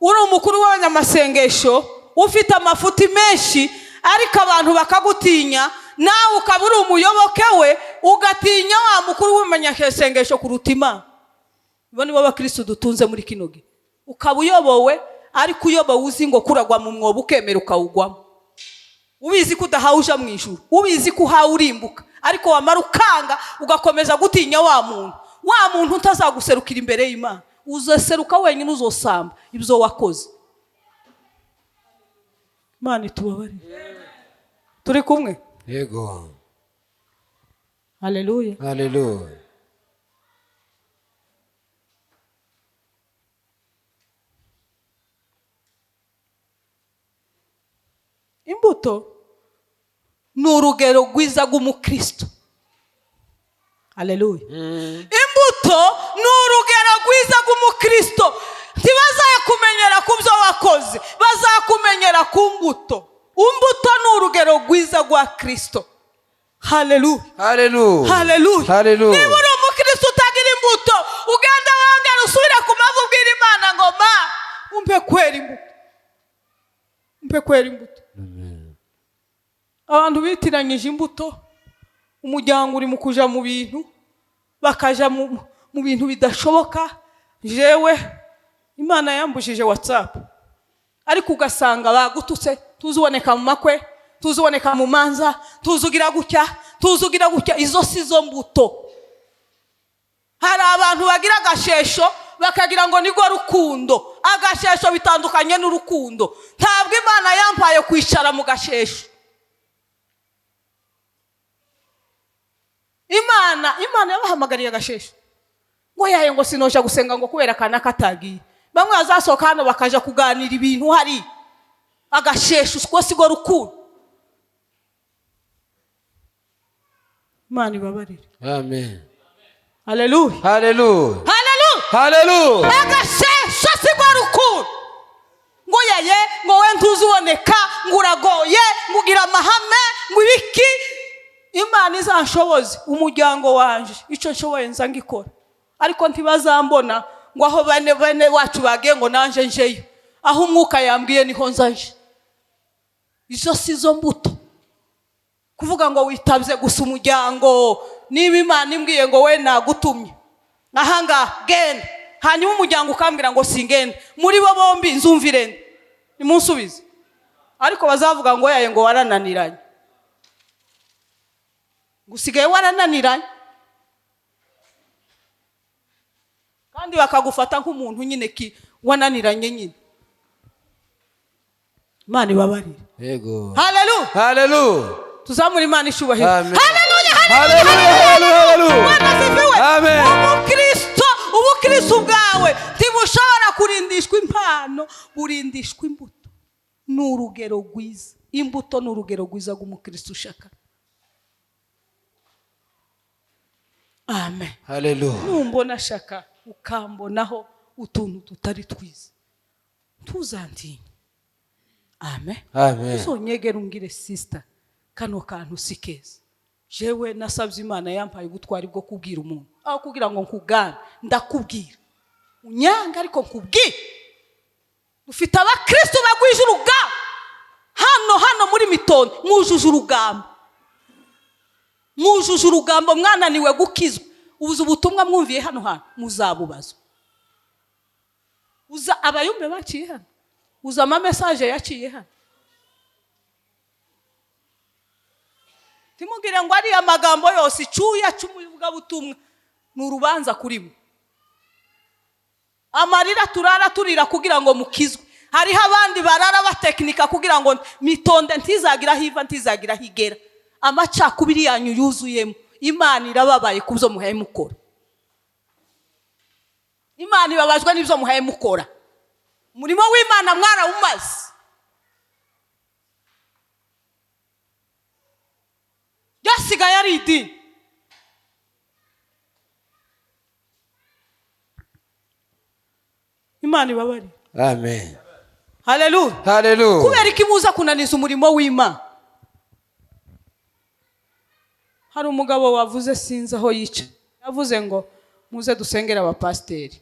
uri umukuru w'abanyamasengesho, ufite amafuti menshi, ariko abantu bakagutinya. Nawe ukaba uri umuyoboke we, ugatinya wa mukuru w'umunyamasengesho kuruta Imana. Bo nibo bakirisitu dutunze muri kino gihe. Ukaba uyobowe, ariko uyobowe uzi ngo kuragwa mu mwobo, ukemera ukawugwamo, ubizi ko udahawe uja mu ijuru, ubizi ko uhawe urimbuka, ariko wamara ukanga, ugakomeza gutinya wa muntu. Wa muntu utazaguserukira imbere y'Imana. Uzaseruka wenyine, uzosamba ibyo wakoze. Imana itubabarire. Turi kumwe? Yego. Haleluya. Haleluya. Imbuto ni urugero rwiza rw'umukristo. Haleluya. Imbuto ni urugero rwiza rw'umukristo. Ntibazakumenyera ku byo wakoze, bazakumenyera ku mbuto. Imbuto ni urugero rwiza rwa Kristo. Haleluya. Haleluya. Haleluya. Haleluya. Niba uri umukristo utagira imbuto, ugenda wongera usubire ku mavi, ubwira Imana ngo: "Ma, umpe kwera imbuto, umpe kwera imbuto." Abantu bitiranyije imbuto. Umuryango uri mu kuja mu bintu, bakaja mu bintu bidashoboka. Jewe Imana yambujije WhatsApp, ariko ugasanga bagututse: "Tuzuboneka mu makwe, tuzuboneka mu manza, tuzugira gutya, tuzugira gutya." Izo si zo mbuto. Hari abantu bagira agashesho, bakagira ngo nirwo rukundo. Agashesho bitandukanye n'urukundo. Ntabwo Imana yampaye kwicara mu gashesho. Imana yabahamagariye agashesho ngo yaye, ngo sinoja gusenga ngo kubera akana katagiye. Bamwe bazasohoka hano bakaja kuganira ibintu hari agashesho. Utwo si rwo rukundo. Imana ibabarire. Amen. Haleluya. Haleluya. Haleluya. Haleluya. Agashesho si rwo rukundo. Ngo yaye, ngo we ntuzuboneka, ngo uragoye, ngo ugira amahame, ngo ibiki. Imana izanshoboze umuryango wanje, icyo nshoboye nza ngikora, ariko ntibazambona ngo aho bene wacu bagiye ngo nanje njeyo. Aho umwuka yambwiye niho nzaje. Izo si zo mbuto. Kuvuga ngo witabye gusa umuryango, niba Imana imbwiye ngo: "We nagutumye ahangaha, genda," hanyuma umuryango ukambwira ngo singenda, muri bo bombi nzumvire nde? Nimunsubize. Ariko bazavuga ngo yaye, ngo warananiranye, ngo usigaye warananiranye, kandi bakagufata nk'umuntu nyine ki wananiranye nyine. Imana ibabarire. Yego. Haleluya. Haleluya. Tuzamure Imana icyubahiro. Amen. Haleluya. Haleluya. Haleluya. Bwana asifiwe. Amen. Umukristo, ubukristo bwawe ntibushobora kurindishwa impano, burindishwa imbuto. Ni urugero rwiza. Imbuto ni urugero rwiza rw'umukristo ushaka. Amen. Haleluya. Numbona shaka, ukambonaho utuntu tutari twiza, ntuzantinye. Amen. Amen. Uzonyegera umbwire: "Sister, kano kantu si keza." Jewe nasabye Imana, yampaye ubutwari bwo kubwira umuntu. Aho kugira ngo nkugane, ndakubwira. Unyanga ariko nkubwiye, dufite abakristo bagwije urugamba hano hano muri Mitondo. Mwujuje urugambo, mwujuje urugambo, mwananiwe gukizwa. Ubuze ubutumwa mwumviye hano hantu, muzabubazwa. Uza abayumbe baciye hano, uza ama message yaciye hano. Ntimugire ngo ariya magambo yose, icyuya cy'umuvugabutumwa ni urubanza kuri mwe. Amarira turara turira kugira ngo mukizwe, hariho abandi barara batekinika kugira ngo Mitonde ntizagira aho iva, ntizagira aho igera. Amacakubiri yanyu yuzuyemo, Imana irababaye ku byo muhaye mukora. Imana ibabajwe n'ibyo muhaye mukora. Umurimo w'Imana mwarawumaze. Byasigaye ari idini. Imana ibabarire. Amen. Haleluya. Haleluya. Kubera iki muza kunaniza umurimo w'Imana? Hari umugabo wavuze, sinzi aho yica, yavuze ngo muze dusengere abapasiteri.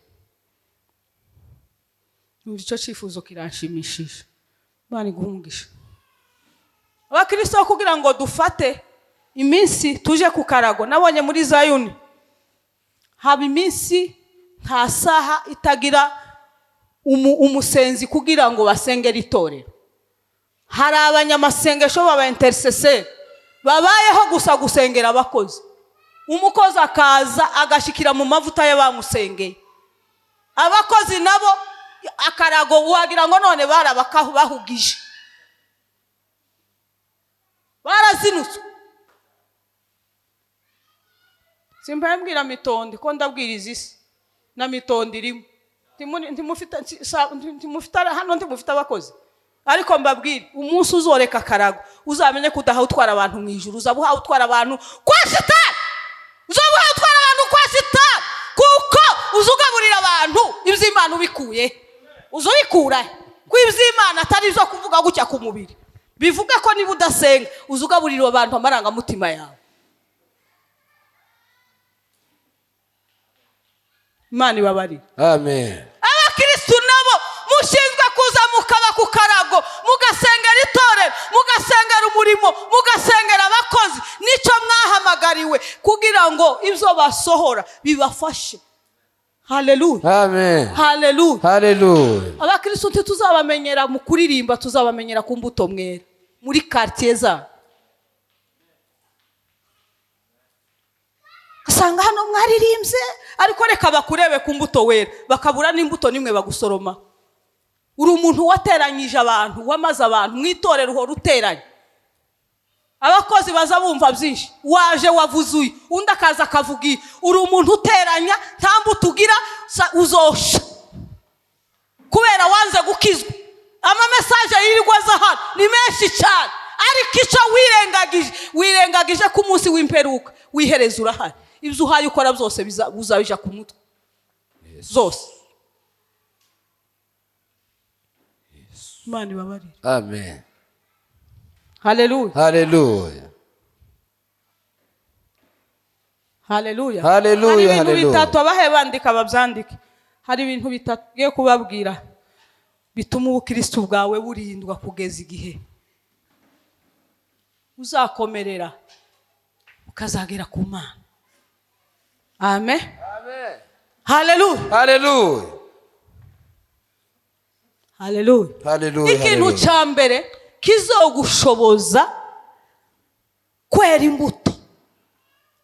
Numva icyo cyifuzo kiranshimishije. Imana iguhe umugisha. Abakristo, kugira ngo dufate iminsi tuje ku karago, nabonye muri Zayuni haba iminsi, nta saha itagira umusenzi kugira ngo basengere itorero. Hari abanyamasengesho baba intercesseur babayeho gusa gusengera abakozi. Umukozi akaza agashikira mu mavuta ye bamusengeye. Abakozi nabo akarago wagira ngo none barabakahugije, barazinutswe. Simba mbwira Mitondi ko ndabwiriza isi na Mitondi irimo. Ntimufite hano, ntimufite abakozi. Ariko mbabwire, umunsi uzoreka akarago, uzamenye ko udaha utwara abantu mu ijuru, uzaba uhawe utwara abantu kwa shitani, uzaba uhawe utwara abantu kwa shitani, kuko uzugaburira abantu iby'Imana ubikuye, uzubikura ko iby'Imana atari ibyo kuvuga gutya ku mubiri. Bivuga ko niba udasenga, uzugaburira abantu amarangamutima yawe. Imana ibabarire. Amen. Abakristu nabo mushinzwe kuza mukaba ku karago, mugasengera itorero, mugasengera umurimo, mugasengera abakozi. Nicyo mwahamagariwe, kugira ngo ibyo basohora bibafashe. Haleluya. Amen. Haleluya. Haleluya. Abakristu ntituzabamenyera mu kuririmba, tuzabamenyera ku mbuto mwera muri quartier zabo. Usanga hano mwaririmbye, ariko reka bakurebe ku mbuto wera, bakabura n'imbuto nimwe bagusoroma. Uri umuntu wateranyije abantu, wamaze abantu mu itorero, uhora uteranye. Abakozi baza bumva byinshi, waje wavuze uyu, undi akaza akavuga iyi. Uri umuntu uteranya, nta mbuto ugira, uzosha kubera wanze gukizwa. Ama message yirirwa aza hano ni menshi cyane, ariko icyo wirengagije, wirengagije ko umunsi w'imperuka wihereza urahari. Ibyo uhaye ukora byose uzabija ku mutwe zose. Imana ibabarire. Amen. Haleluya. Haleluya. Haleluya. Haleluya, Hari ibintu haleluya. bitatu, abahe bandika babyandike. Hari ibintu bitatu ngiye kubabwira bituma ubukristo bwawe burindwa kugeza igihe uzakomerera ukazagera ku Mana. Amen. Amen. Haleluya. Haleluya. Haleluya. Haleluya. Ikintu Haleluya. cya mbere kizogushoboza kwera imbuto.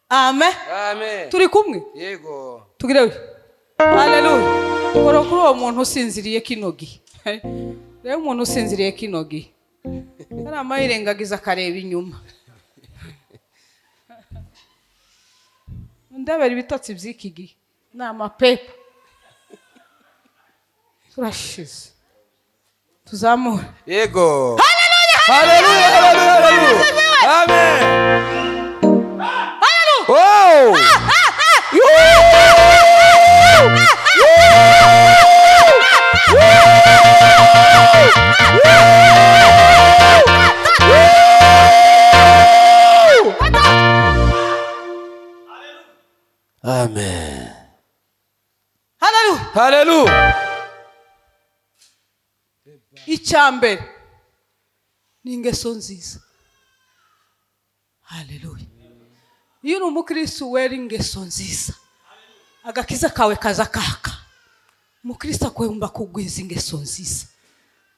Amen. Amen. Turi kumwe? Yego. Tugire. Haleluya. Kora kuri uwo muntu usinziriye kino gihe. Rero umuntu usinziriye kino gihe hari amayirengagiza akareba inyuma. Ndabera ibitotsi by'iki gihe ni amapepa. Turashize, tuzamure. Yego. Haleluya. Haleluya. Haleluya. Amen. Haleluya. Oh. Amen. Haleluya. Haleluya. Icya mbere ni ingeso nziza. Haleluya. Iyo uri umukristo wera ingeso nziza, agakiza kawe kaza kaka. Umukristo akwemba kugwiza ingeso nziza.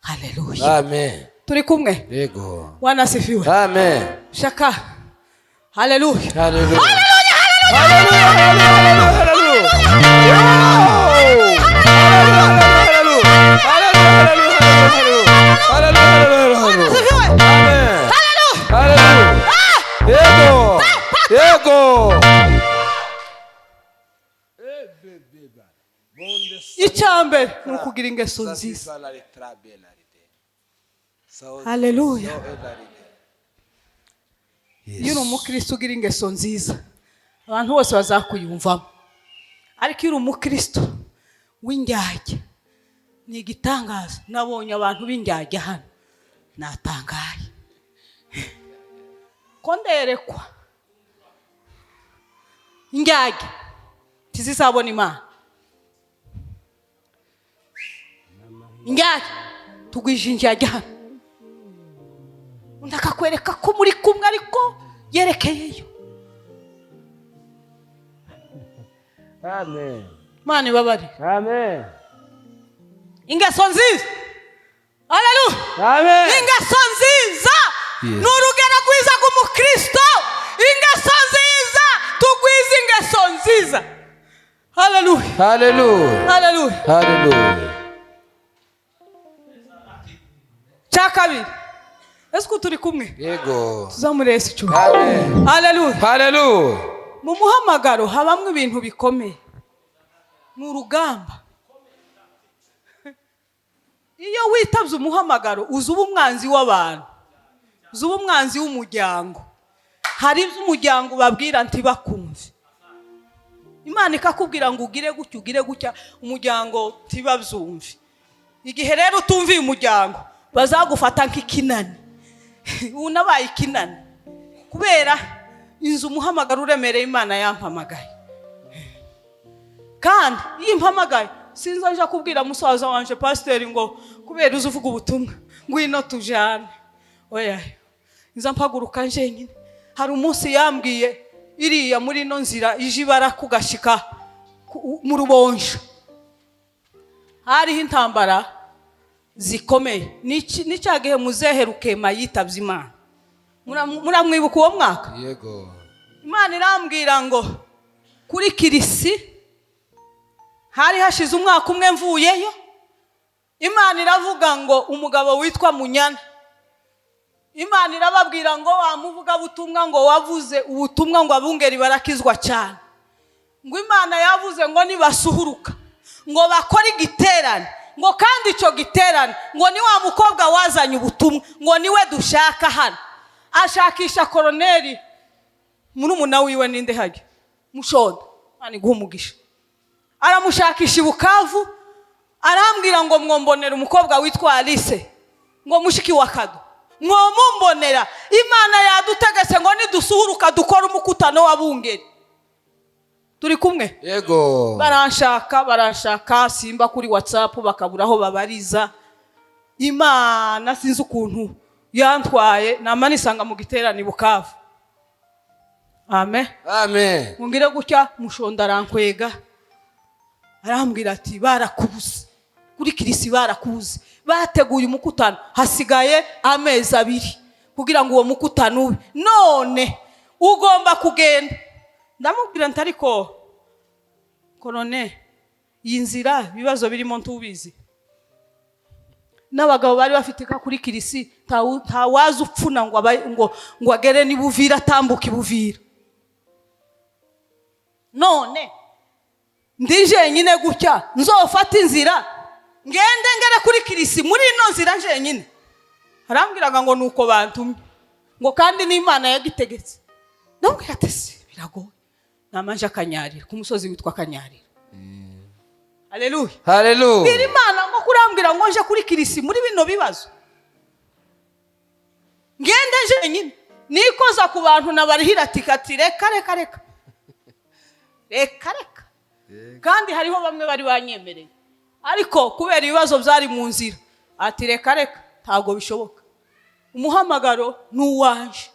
Haleluya. Amen. Turi kumwe? Yego. Wanasifiwe. Amen. Shaka. Haleluya. Haleluya. Haleluya. Haleluya. Haleluya. Haleluya. Wanasifiwe. Amen. Haleluya. Haleluya. Yego. Yego. Icya mbere ni ukugira ingeso nziza. Haleluya. Iyo uri umukristo ugira ingeso nziza, abantu bose bazakuyumvamo. Ariko iyo uri umukristo w'indyarya, ni igitangaza. Nabonye abantu b'indyarya hano, natangaye ko nderekwa indyarya ntizizabona Imana. Indyarya, tugwije indyarya hano, undi akakwereka ko muri kumwe ariko yerekeyeyo. Amen. Imana ibabare. Amen. Ingeso nziza. Haleluya. Amen. Ingeso nziza Yes. ni urugero rwiza rw'umukristo. Ingeso nziza, tugwize ingeso nziza. Haleluya. Haleluya. Haleluya. Haleluya. Cya kabiri, ese ko turi kumwe? Yego. Tuzamure Yesu icyubahiro. Amen. Haleluya. Haleluya. Mu muhamagaro habamo ibintu bikomeye, ni urugamba. Iyo witabye umuhamagaro, uza uba umwanzi w'abantu, uza uba umwanzi w'umuryango. Hari ibyo umuryango ubabwira ntibakumve, Imana ikakubwira ngo ugire gutya, ugire gutya, umuryango ntibabyumve. Igihe rero utumviye umuryango, bazagufata nk'ikinani. Unabaye ikinani kubera inzu umuhamagaro uremereye Imana yampamagaye. Kandi iyo impamagaye, sinza nja kubwira musaza wanje pasiteri ngo kubera uzi uvuga ubutumwa ngwino tujane. Oya, nza mpaguruka njenyine. Hari umunsi yambwiye iriya muri ino nzira ije ibara kugashika mu Rubonja, hariho intambara zikomeye. Ni cya gihe muzehe Rukema yitabye Imana. Muramwibuka uwo mwaka? Yego. Imana irambwira ngo kuri kirisi hari hashize umwaka umwe mvuyeyo. Imana iravuga ngo umugabo witwa Munyana, Imana irababwira ngo wa muvugabutumwa ngo wavuze ubutumwa ngo abungeri barakizwa cyane, ngo Imana yavuze ngo nibasuhuruka ngo bakore igiterane, ngo kandi icyo giterane ngo ni wa mukobwa wazanye ubutumwa, ngo niwe dushaka hano. Ashakisha koroneri murumuna wiwe ninde hajya Mushoda, Imana iguhe umugisha. Aramushakisha i Bukavu, arambwira ngo mwombonera umukobwa witwa Alice, ngo mushiki wa Kado, mwomumbonera. Imana yadutegetse ngo nidusuhuruka dukore umukutano w'abungeri. Turi kumwe? Yego. Baranshaka, baranshaka, simba kuri WhatsApp bakabura aho babariza. Imana sinzi ukuntu yantwaye, nama nisanga mu giterane i Bukavu. Amen. Amen. Mungire gutya, Mushonda arankwega, arambwira ati barakubuze kuri kirisi, barakubuze, bateguye umukutano, hasigaye amezi 2 kugira ngo uwo mukutano ube, none ugomba kugenda. Ndamubwira nti ariko korone, iyi nzira ibibazo birimo ntubizi, n'abagabo bari bafite ka kuri kirisi, ntawaza upfuna ngo ngo agere ni Buvira, atambuke Buvira. None ndi jenyine gutya, nzofata inzira ngende ngere kuri kirisi muri ino nzira jenyine. Arambwiraga ngo nuko bantumye, ngo kandi n'Imana yagitegetse. Ndamubwira ati si biragoye, namanje akanyarira ku musozi witwa Kanyarira. Haleluya. Haleluya. Bwira Imana ngo kurambwira ngo nje kuri kirisi muri bino bibazo, ngende jenyine, nikoza ku bantu nabarihira ati kati reka reka reka reka reka. Kandi hariho bamwe bari banyemereye, ariko kubera ibibazo byari mu nzira, ati: "Reka reka, ntabwo bishoboka, umuhamagaro ni uwanje."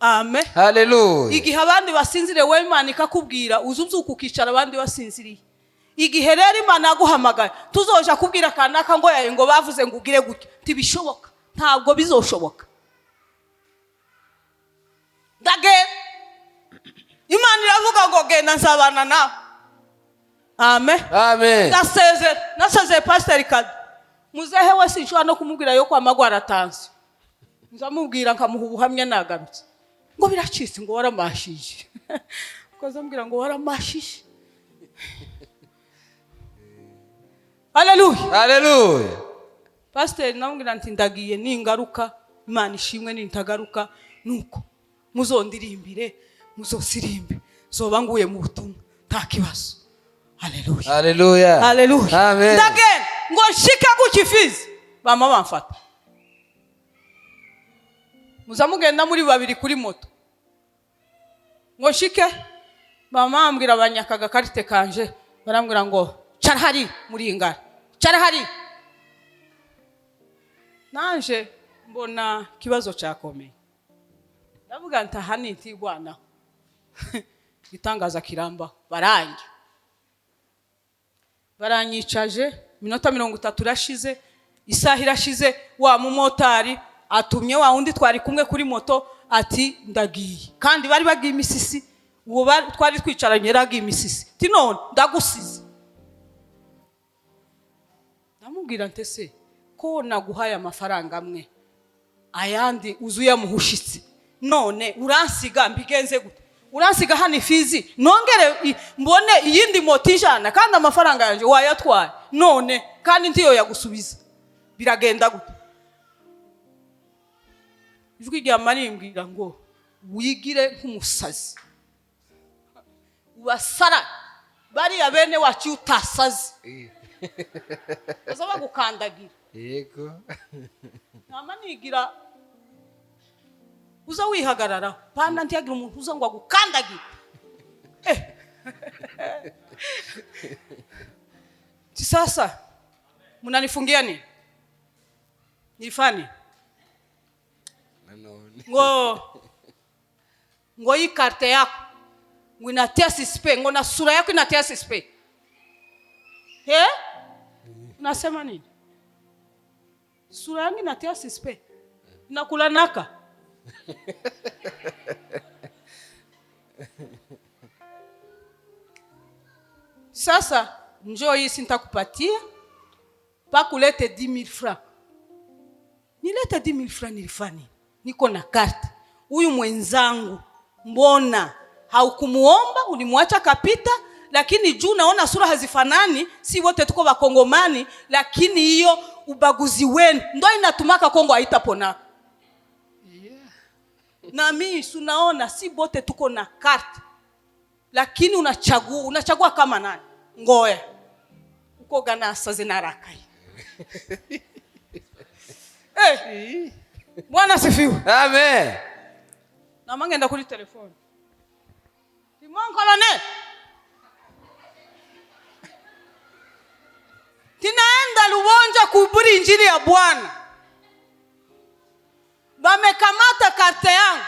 Amen. Haleluya. Igihe abandi basinziriye, wowe Imana ikakubwira, uza ubyuka ukicara abandi basinziriye. Igihe rero Imana yaguhamagaye, tuzoja kubwira kanaka ngo yawe ngo bavuze ngo ugire gutya, ntibishoboka, ntabwo bizoshoboka. Ndagenda, Imana iravuga ngo: "Genda, nzabana nawe." Amen. Amen. Ndasezera, nasezeye pasiteri Kado muzehe we, sinshobora no kumubwira yo kwamagwara tansiyo. Nzamubwira nkamuha ubuhamya nagarutse, ngo biracitse, ngo waramashije, ukazambwira ngo waramashije. Haleluya. Haleluya. Pasiteri namubwira nti: "Ndagiye, ningaruka Imana ishimwe, nintagaruka nuko muzondirimbire, muzosirimbe, zoba nguye mu butumwa, nta kibazo." Haleluya. Haleluya. Haleluya. Amen. Ndagenda, ngo nshike gutya Ifizi, bama bamfata. Muza mugenda muri babiri kuri moto, ngo nshike, mama bambwira, banyaka agakarite kanje, barambwira ngo: "Cara hari muri iyi ngara, cara hari." Nanje mbona ikibazo cyakomeye, ndavuga nti: "Aha nintigwanaho, igitangaza kirambaho." Baranjye baranyicaje, iminota 30 irashize, isaha irashize. Wa mumotari atumye wa wundi twari kumwe kuri moto, ati: "Ndagiye." Kandi bari bagiye imisisi, uwo twari twicaranye yaragiye imisisi. Ti: "None ndagusize." Ndamubwira nti: "Ese ko naguhaye amafaranga amwe, ayandi uzuye amuhushitse, none uransiga mbigenze gute? Uransiga hano Ifizi, nongere mbone iyindi moto ijana, kandi amafaranga yanjye wayatwaye, none kandi ntiyo yagusubiza, biragenda gute?" Ijwi rya marimbwira ngo: "Wigire nk'umusazi, ubasara bariya bene wacu. Iyo utasaze baza bagukandagira." Nama nigira uza wihagararaho pana, ntiyagira umuntu uza ngo agukandagire. Ti sasa mnanifungia nini? Nifani Nanone. Ngo hii carte yako ngo inatia suspect, ngo na sura yako inatia suspect. Eh? Unasema nini? Sura yangu inatia suspect? Inakula naka. Sasa njoo, hii sintakupatia mpaka ulete 10,000 francs. Nilete 10,000 francs nilifanya nini? Niko na carte. Huyu mwenzangu mbona haukumuomba, ulimwacha kapita, lakini juu naona sura hazifanani, si wote tuko Bakongomani, lakini hiyo ubaguzi wenu ndo inatumaka Kongo haitaponaka. Na mimi sunaona si bote tuko na carte, lakini unachagua, unachagua kama nani? Ngoya ukoga nasaze narakaye. Bwana sifiwe. Amen. Nama ngenda kuri telefone. Timon Colonel. Tinaenda Lubonja kuhubiri injili ya Bwana. Bamekamata carte yangu.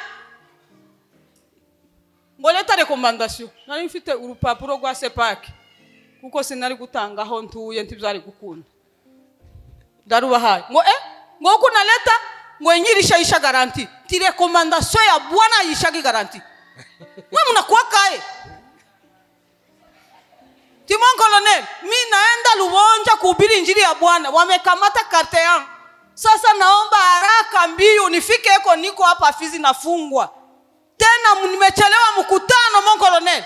Ngoleta recommandation. Nari mfite urupapuro rwa CEPAC. Kuko sinari gutanga aho ntuye, ntibyari gukunda. Ndarubahaye. Ngo ngo uko naleta ngo inyirisha isha garantie. Ti recommandation ya Bwana isha garantie. Mwe mnakuwa kae. Timon Colonel, mi naenda Lubonja kuhubiri injili ya Bwana. Wamekamata carte yangu. Sasa naomba haraka mbio nifike eko, niko hapa Fizi nafungwa. Tena nimechelewa mkutano, mon colonel.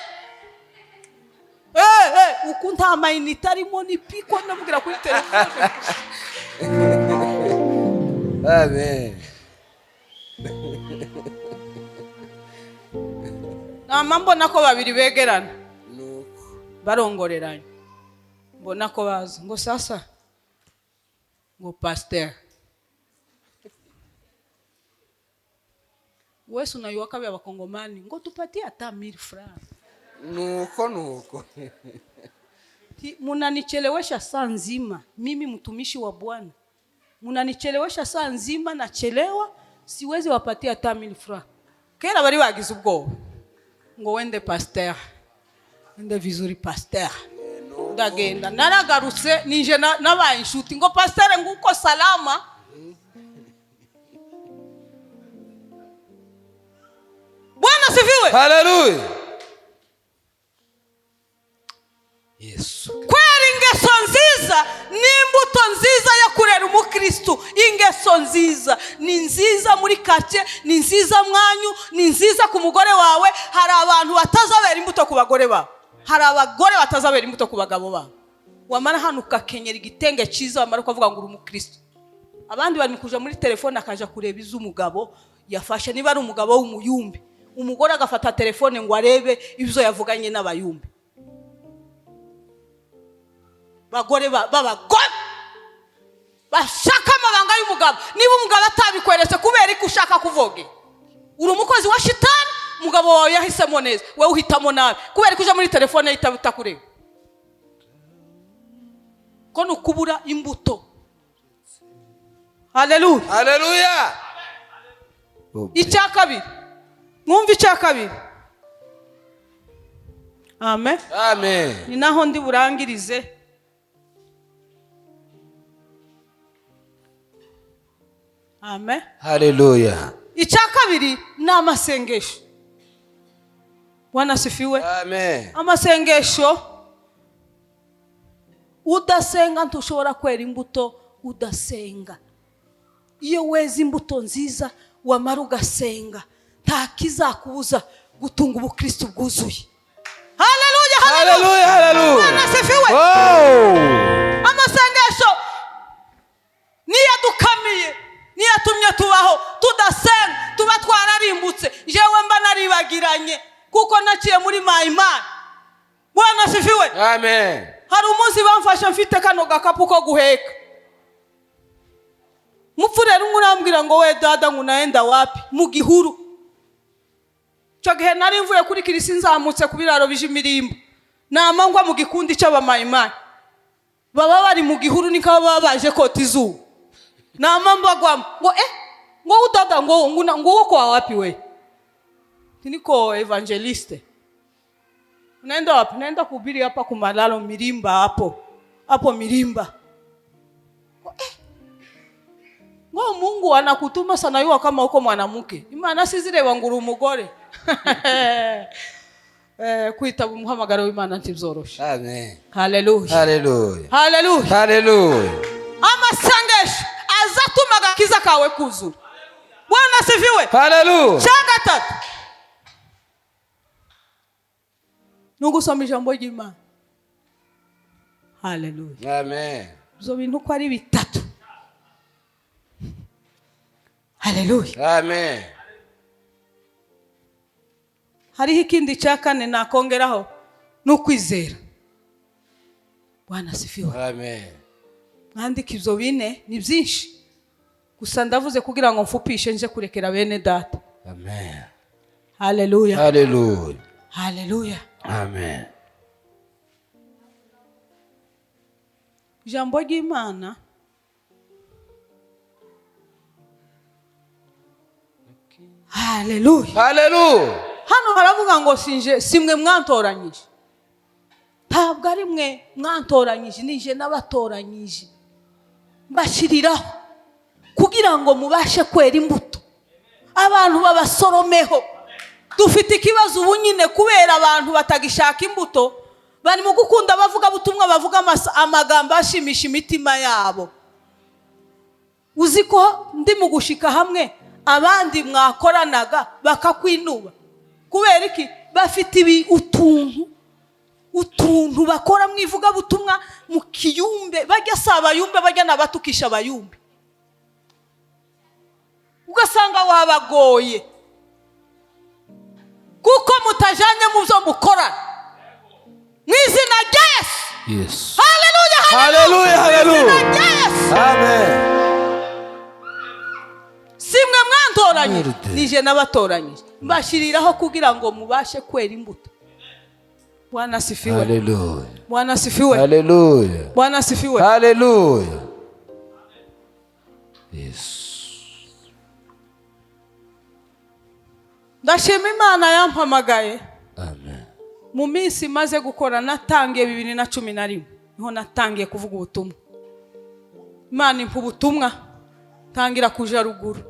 Uku nta mayinite arimo nipikwa ndamubwira kuri telefone. Amen. Nama mbona ko babiri begerana. Nuko. Barongoreranye. Mbona ko baza ngo sasa ngo: "Pasteur, wese unayuwaka vya Bakongomani, ngo tupatie hata 1000 francs." Nuko nuko. Munanichelewesha saa nzima, mimi mtumishi wa Bwana, munanichelewesha saa nzima, nachelewa, siwezi wapatia hata 1000 francs. Kera bari bagize ubwoba ngo wende pasteur, wende vizuri pasteur. Ndagenda, naragarutse, nije nabaye inshuti ngo pasteur, nguko salama. Bwana sifiwe. Haleluya. Yesu. Kwera ingeso nziza ni imbuto nziza yo kurera umukristu. Ingeso nziza ni nziza muri kake, ni nziza mwanyu, ni nziza ku mugore wawe. Hari abantu batazabera imbuto ku bagore babo, hari abagore batazabera imbuto ku bagabo babo. Wamara hano ukakenyera igitenge cyiza, wamara ukavuga ngo uri umukristu, abandi bari kuja muri telefone akaja kureba iz'umugabo yafashe, niba ari umugabo w'umuyumbi, umugore agafata telefone ngo arebe ibyo yavuganye n'abayumbi. Bagore b'abagore bashaka amabanga y'umugabo, niba umugabo atabikweretse kubera ko ushaka kuvoge, uri umukozi wa shitani. Umugabo wawe yahisemo neza, wowe uhitamo nabi kubera ko uja muri telefone ye itakureba. Ko ni ukubura imbuto. Haleluya. Haleluya. Icya kabiri, mwumve icya kabiri. Amen. Amen. Ni naho ndi burangirize. Amen. Haleluya. Icya kabiri ni amasengesho. Bwana asifiwe. Amen. Amasengesho, udasenga ntushobora kwera imbuto. Udasenga, iyo weze imbuto nziza wamara ugasenga, nta kizakubuza gutunga ubukristo bwuzuye. Haleluya, haleluya, haleluya. Bwana asifiwe. Oh. Amasengesho niyo adukamiye, niyo atumye tubaho. Tudasenga tuba twararimbutse. Jewe mba naribagiranye kuko naciye muri mayimana. Bwana asifiwe. Amen. Hari umunsi bamfashe mfite kano gakapu ko guheka. Mupfu rero umwe urambwira ngo we dada, ngo unaenda wapi? Mu gihuru. Icyo gihe nari mvuye kuri kirisi, nzamutse ku biraro bije imirimbo, namangwa mu gikundi cy'abamayimana baba bari mu gihuru, niko baba baje kota izuba. Namambagwamo ngo ngo udada, ngo ngo ngo uko wapi we? Niko evangeliste. Unaenda wapi? Naenda kuhubiri hapa kumalalo mirimba, hapo hapo mirimba. Ngo Mungu anakutuma sana yuwa kama uko mwanamke. Imana sizire wanguru umugore. Kwitaba umuhamagaro w'Imana ntibyoroshe. Amen. Haleluya. Haleluya. Haleluya. Haleluya. Amasengesho azatuma agakiza kawe kuzura. Bwana asifiwe. Haleluya. Cya gatatu ni ugusoma ijambo ry'Imana. Haleluya. Amen. Ibyo bintu uko ari bitatu. Haleluya. Amen. Hariho ikindi cya kane nakongeraho, ni ukwizera. Bwana asifiwe. Amen. Mwandike ibyo bine, ni byinshi gusa ndavuze kugira ngo mfupishe nje kurekera bene data. Amen. Haleluya. Haleluya. Haleluya. Amen. Ijambo ry'Imana Haleluya. Haleluya. Hano haravuga ngo sinje, simwe mwantoranyije. Ntabwo ari mwe mwantoranyije, nije n'abatoranyije. Mbashiriraho kugira ngo mubashe kwera imbuto, abantu babasoromeho. Dufite ikibazo ubu nyine kubera abantu batagishaka imbuto, bari mu gukunda bavuga butumwa, bavuga amagambo ashimisha imitima yabo. Uzi ko ndi mu gushika hamwe abandi mwakoranaga bakakwinuba kubera iki? Bafite ibi utuntu bakora mu ivugabutumwa mu kiyumbe, bajya si abayumbe, bajya n'abatukisha abayumbe, ugasanga wabagoye kuko mutajanye mu byo mukora. Mu izina rya Yesu. Yesu. Haleluya, haleluya, haleluya. Mu izina rya Yesu. Amen. Simwe mwantoranyije, nije n'abatoranyije, mbashiriraho kugira ngo mubashe kwera imbuto. Bwana asifiwe. Haleluya. Bwana asifiwe. Haleluya. Bwana asifiwe. Haleluya. Yesu. Ndashima Imana yampamagaye. Amen. Mu minsi maze gukora, natangiye 2011, niho natangiye kuvuga ubutumwa. Imana impa ubutumwa, ntangira kuja ruguru.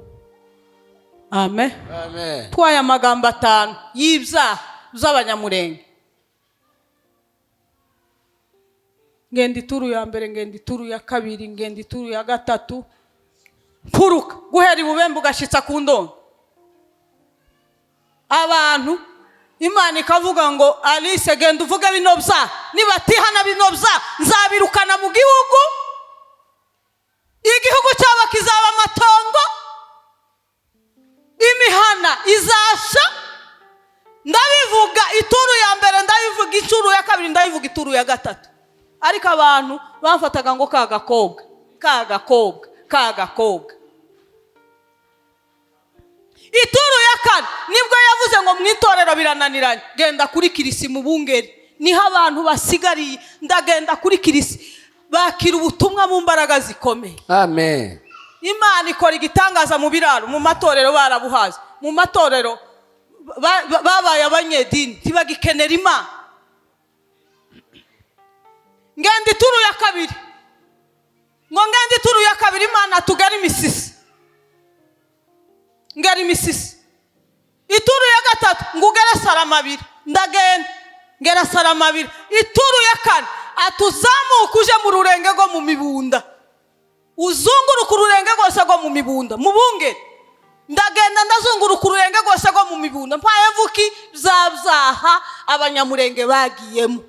Amen. Amen. Twaye amagambo atanu y'ibyaha by'Abanyamurenge. Ngenda ituru ya mbere, ngenda ituru ya kabiri, ngenda ituru ya gatatu, mfuruka guhera ibubembe ugashitsa ku ndondo. Abantu Imana ikavuga ngo: "Alice, genda uvuge bino byaha, nibatihana bino byaha nzabirukana mu gihugu, igihugu cyabo kizaba amatongo, imihana izasha." Ndabivuga ituru ya mbere, ndabivuga ituru ya kabiri, ndabivuga ituru ya gatatu, ariko abantu bamfataga ngo ka gakobwa, ka gakobwa, ka gakobwa. Ituru ya kane nibwo yavuze ngo: "Mu itorero birananiranye, genda kuri Kirisi mu bungeri, niho abantu basigariye." Ndagenda kuri Kirisi, bakira ubutumwa mu mbaraga zikomeye. Amen. Imana ikora igitangaza mu biraro. Mu matorero barabuhaze, mu matorero babaye abanyedini, ntibagikenera Imana. Ngenda ituru ya kabiri, ngo ngenda ituru ya kabiri, Imana tugere imisisi, ngera imisisi. Ituru ya gatatu ngo ugere Saramabiri, ndagenda ngera Saramabiri. Ituru ya kane atuzamuka uje mu Rurenge rwo mu Mibunda, uzunguruka Ururenge rwose rwo mu Mibunda mu Bungeri. Ndagenda ndazunguruka Ururenge rwose rwo mu Mibunda, mpaye vuki bya byaha Abanyamurenge bagiyemo.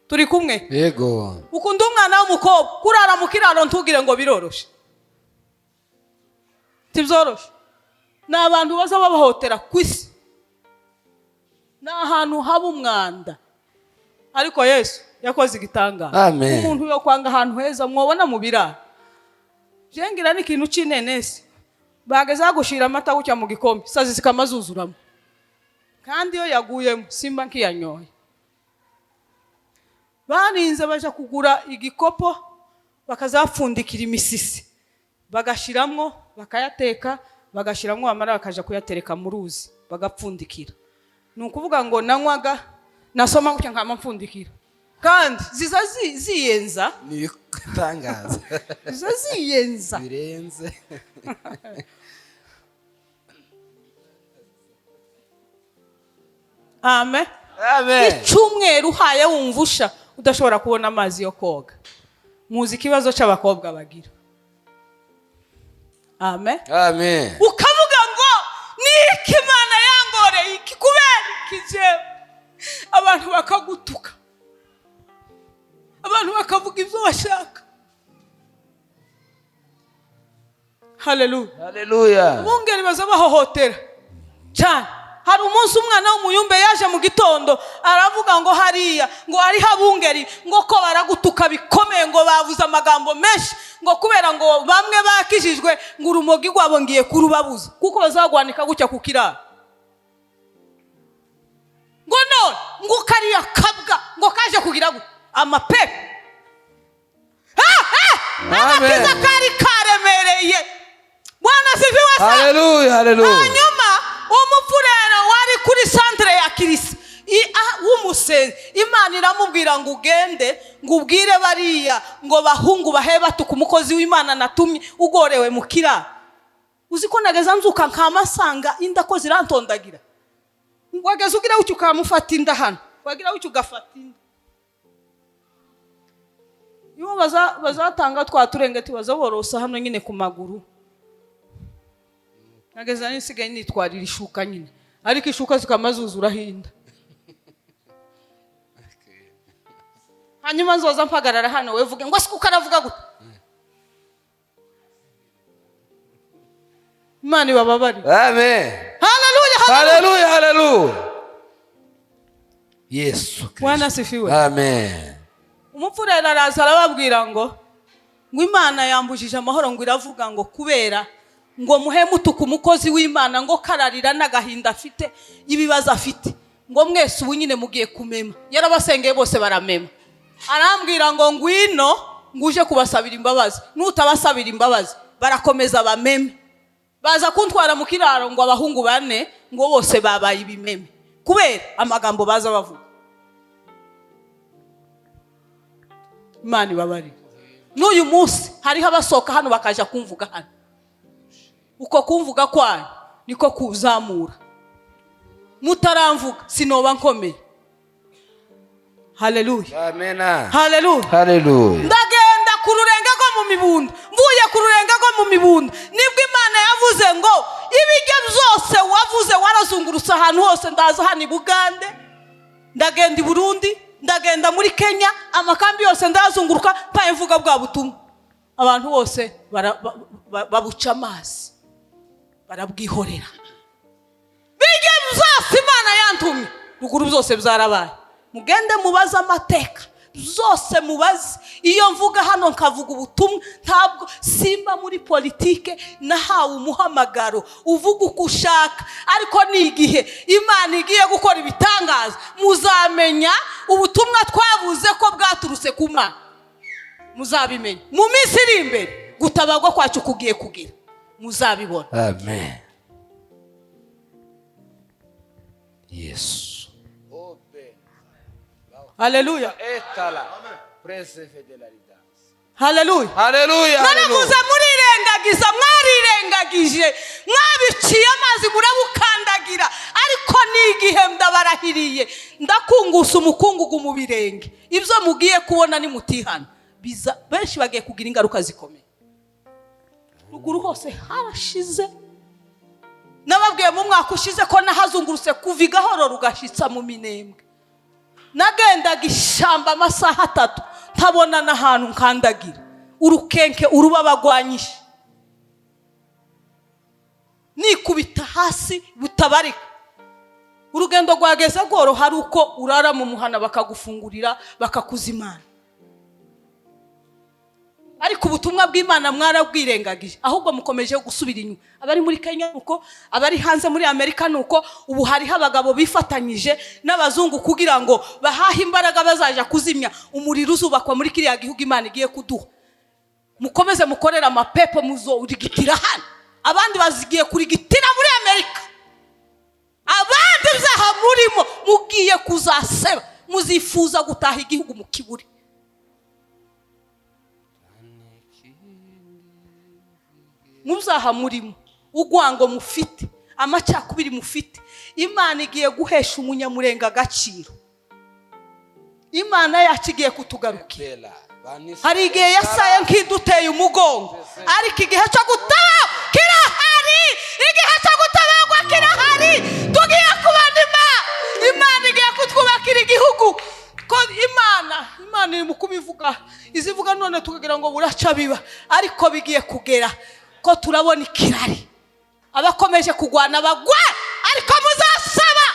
Turi kumwe? Yego. Ukunda umwana w'umukobwa kurara mu kiraro, ntugire ngo biroroshe, ntibyoroshe. Ni abantu baza babahotera ku isi, ni ahantu haba umwanda, ariko Yesu yakoze igitangaza. Amen. Umuntu yo kwanga ahantu heza mwobona mu biraro, jengira n'ikintu c'inenesi bageza gushira amata gutya mu gikombe, sazi zikamazuzuramo, kandi iyo yaguyemo simba nkiyanyoye. Barinze baja kugura igikopo, bakazapfundikira imisisi, bagashiramwo, bakayateka, bagashiramwo, bamara bakaja kuyatereka mu ruzi, bagapfundikira. Ni ukuvuga ngo nanywaga, nasoma gutya nkama mpfundikira, kandi ziza ziyenza. Ni ibitangaza. Ziza ziyenza. Birenze. Amen. Amen. Icyumweru uhaye wumva usha, udashobora kubona amazi yo koga. Muzi ikibazo cy'abakobwa bagira. Amen. Amen. Ukavuga ngo: "Ni iki Imana yangoreye iki? Kubera iki jewe?" Abantu bakagutuka, abantu bakavuga ibyo bashaka. Haleluya. Haleluya. Bungeri baza bahohotera cyane. Hari umunsi umwana w'umuyumbe yaje mu gitondo, aravuga ngo hariya ngo hariho abungeri, ngo ko baragutuka bikomeye, ngo bavuze amagambo menshi, ngo kubera ngo bamwe bakijijwe, ngo urumogi rwabo ngiye kurubabuza, kuko bazagwanika gutya ku kiraro, ngo none ngo kariya kabwa ngo kaje kugira gute amapepe. Agakiza Amen. kari karemereye. Bwana asifiwe sana. Haleluya, haleluya. Hanyuma umupfurero wari kuri santere ya Kirisi w'umusenzi, Imana iramubwira ngo: "Ugende ngo ubwire bariya ngo bahungu bahe batuka umukozi w'Imana natumye ugorewe mu kiraro." Uzi ko nageza nzuka nkamasanga inda ko zirantondagira? Wageze ugira gutya ukamufata inda hano, wagira gutya ugafata inda. Nibo bazatanga twa turengeti, bazaborosa hano nyine ku maguru. Nageza nisigaye nitwarira ishuka nyine, ariko ishuka zikamazuzuraho inda. Hanyuma nzoza mpagarara hano, wevuge ngo sikuko aravuga gute. Imana ibababarire. Amen. Haleluya, haleluya. Haleluya, haleluya. Yesu Kristo. Bwana asifiwe. Amen. Umupfurera araza arababwira ngo Imana yambujije amahoro, ngo iravuga ngo kubera ngo muhe mutuka umukozi w'Imana, ngo kararira n'agahinda afite, ibibazo afite. Ngo mwese ubu nyine mugiye kumema. Yarabasengeye bose baramema. Arambwira ngo ngwino nguje kubasabira imbabazi, nutabasabira imbabazi barakomeza bameme. Baza kuntwara mu kiraro, ngo abahungu bane ngo bose babaye ibimeme kubera amagambo baza bavuga. Imana ibabarire. N'uyu munsi hariho abasohoka hano bakaja kumvuga hano. Uko kumvuga kwanyu niko kuzamura. Mutaramvuga sinoba nkomeye. Haleluya! Amena. Haleluya! Haleluya. Ndagenda ku rurenge rwo mu mibunda. Mvuye ku rurenge rwo mu mibunda, nibwo Imana yavuze ngo ibiryo byose wavuze warazungurutse ahantu hose. Ndaza hano i Bugande, ndagenda i Burundi, ndagenda muri Kenya, amakambi yose ndayazunguruka mpaye mvuga bwa butumwa. Abantu bose babuca amazi, barabwihorera. Bijya byose Imana yantumye ruguru byose byarabaye. Mugende mubaze amateka zose, mubaze. Iyo mvuga hano nkavuga ubutumwa, ntabwo simba muri politike. Nahawe umuhamagaro uvuga uko ushaka, ariko ni igihe Imana igiye gukora ibitangaza, muzamenya ubutumwa twavuze ko bwaturutse ku Mana. Muzabimenya mu minsi iri imbere. Gutabarwa kwacu kugiye kugira, muzabibona. Amen. Yesu. Haleluya! Etala. Haleluya! Haleluya. Naravuze, murirengagiza, mwarirengagije, mwabiciye amazi, murabukandagira. Ariko ni igihe ndabarahiriye, ndakungusa umukungugu mu birenge. Ibyo mugiye kubona nimutihana biza, benshi bagiye kugira ingaruka zikomeye. Ruguru hose harashize. Nababwiye mu mwaka ushize ko nahazungurutse kuva i Gahoro rugashitsa mu Minembwe. Nagendaga ishyamba amasaha 3, ntabona n'ahantu nkandagira. Urukenke, uruba bagwanyije, nikubita hasi butabarika. Urugendo rwageze rworoha ari uko urara mu muhana, bakagufungurira, bakakuzimana. Ariko ubutumwa bw'Imana mwarabwirengagije, ahubwo mukomeje gusubira inyuma. Abari muri Kenya nuko, abari hanze muri Amerika nuko. Ubu hariho abagabo bifatanyije n'abazungu kugira ngo bahahe imbaraga bazaja kuzimya umuriro uzubakwa muri kiriya gihugu Imana igiye kuduha. Mukomeze mukorere amapepo, muzorigitira hano. Abandi bazigiye kurigitira muri Amerika. Abandi ibyaha murimo mugiye kuzaseba, muzifuza gutaha igihugu mu kiburi. Mu byaha murimo, urwango mufite, amacakubiri mufite, Imana igiye guhesha umunyamurenga agaciro. Imana yacu igiye kutugarukira. Hari igihe yasaye nk'iduteye umugongo, ariko igihe cyo gutaba kirahari. Igihe cyo gutabarwa kirahari. Tugiye kubona Imana. Imana igiye kutwubakira igihugu. Ko Imana iri mu kubivuga, izivuga none tukagira ngo buraca biba, ariko bigiye kugera ko turabona ikirari. Abakomeje kugwana bagwe, ariko muzasaba.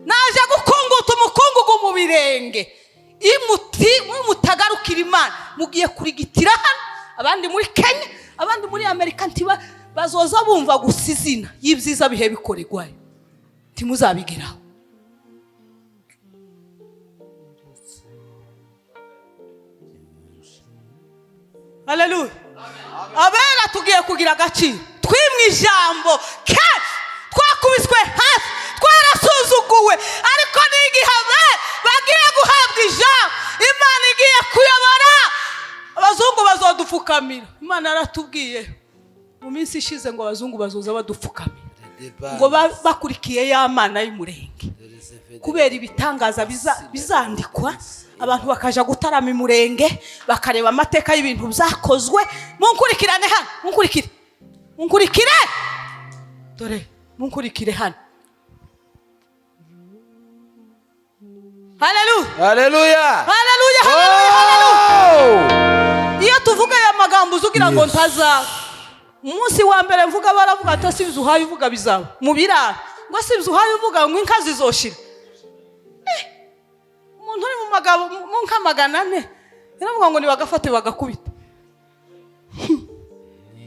Naje gukunguta umukungugu mu birenge. Imuti mutagarukira Imana, mugiye kurigitira hano, abandi muri Kenya, abandi muri Amerika. Ntiba bazoza bumva gusa izina y'ibyiza bihe bikorerwayo, ntimuzabigeraho. Haleluya! Abera tugiye kugira agaciro. Twimwe ijambo kenshi, twakubiswe hasi, twarasuzuguwe, ariko ni igihe abera bagiye guhabwa ijambo. Imana igiye kuyobora. Abazungu bazodupfukamira. Imana yaratubwiye mu minsi ishize ngo abazungu bazoza badupfukamira, ngo bakurikiye ya Mana y'umurenge, kubera ibitangaza bizandikwa, abantu bakaja gutarama imurenge, bakareba amateka y'ibintu byakozwe. Munkurikirane hano, munkurikire, munkurikire, dore munkurikire hano. Haleluya! Haleluya. Haleluya, haleluya, haleluya! Oh! Iyo tuvuga aya magambo uzugira ngo ntazaba. Umunsi wa mbere mvuga, baravuga ati si uhaye uvuga bizaba mu biraro, ngo si uhaye uvuga ngo inka zizoshira. Umuntu uri mu magabo mu nka 400 yaravuga ngo nibagafate bagakubita.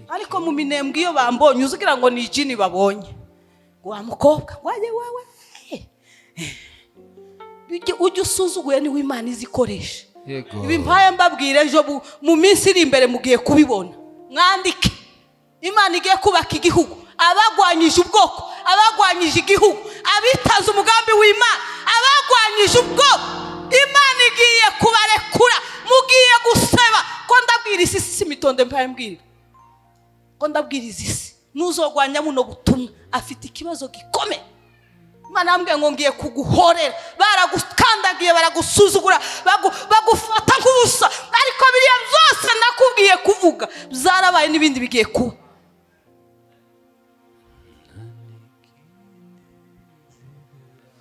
Ariko mu Minembwe iyo bambonye uzugira ngo ni ijini babonye. Ngo wa mukobwa ngo aje wewe. Ujye usuzuguye niwe Imana izikoresha. Yego. Ibi mpaye mbabwira ejo mu minsi iri imbere mugiye kubibona. Mwandike, Imana igiye kubaka igihugu. Abagwanyije ubwoko, abagwanyije igihugu, abitaza umugambi w'Imana, abagwanyije ubwoko, Imana igiye kubarekura. Mugiye guseba. Ko ndabwira isi, si imitonde mpaye mbwira, ko ndabwira izi si, n'uzogwanya buno butumwa afite ikibazo gikomeye. Imana yambwiye ngo ngiye kuguhorera. Baragukandagiye, baragusuzugura, bagufata nk'ubusa, ariko biriya byose nakubwiye kuvuga byarabaye, n'ibindi bigiye kuba.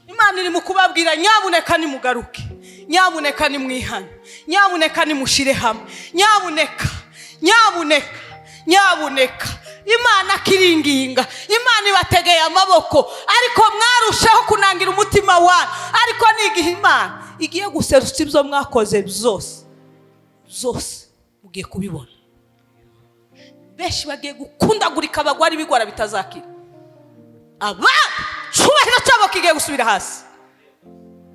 Imana iri mu kubabwira: nyabuneka nimugaruke, nyabuneka nimwihane, nyabuneka nimushire hamwe, nyabuneka, nyabuneka, nyabuneka. Imana akiringinga, Imana ibategeye amaboko, ariko mwarushaho kunangira umutima wanyu. Ariko ni igihe Imana igiye guserutsa ibyo mwakoze byose, byose mugiye kubibona. Benshi bagiye gukundagurika, bagwara ibigwara bitazakira. Aba cyubahiro cyabo kigiye gusubira hasi.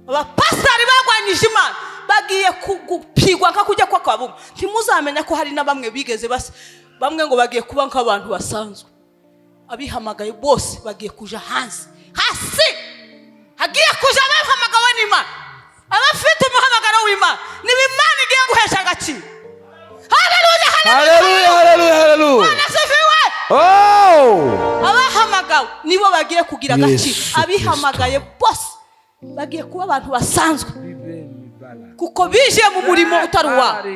Abapasitari bagwanyije Imana bagiye gupigwa nka kujya kwa kabumwe. Ntimuzamenya ko hari na bamwe bigeze basa, bamwe ngo bagiye kuba nk'abantu basanzwe. Abihamagaye bose bagiye kuja hanze hasi. Hagiye kuja abahamagawe n'Imana, abafite umuhamagaro w'Imana, niba Imana igiye guhesha agaciro. Haleluya! Haleluya, haleluya, haleluya. Bwana asifiwe! Oh! Abahamagawe nibo bagiye kugira agaciro. Yesu. Abihamagaye bose bagiye kuba abantu basanzwe, kuko binjiye mu murimo utari uwabo.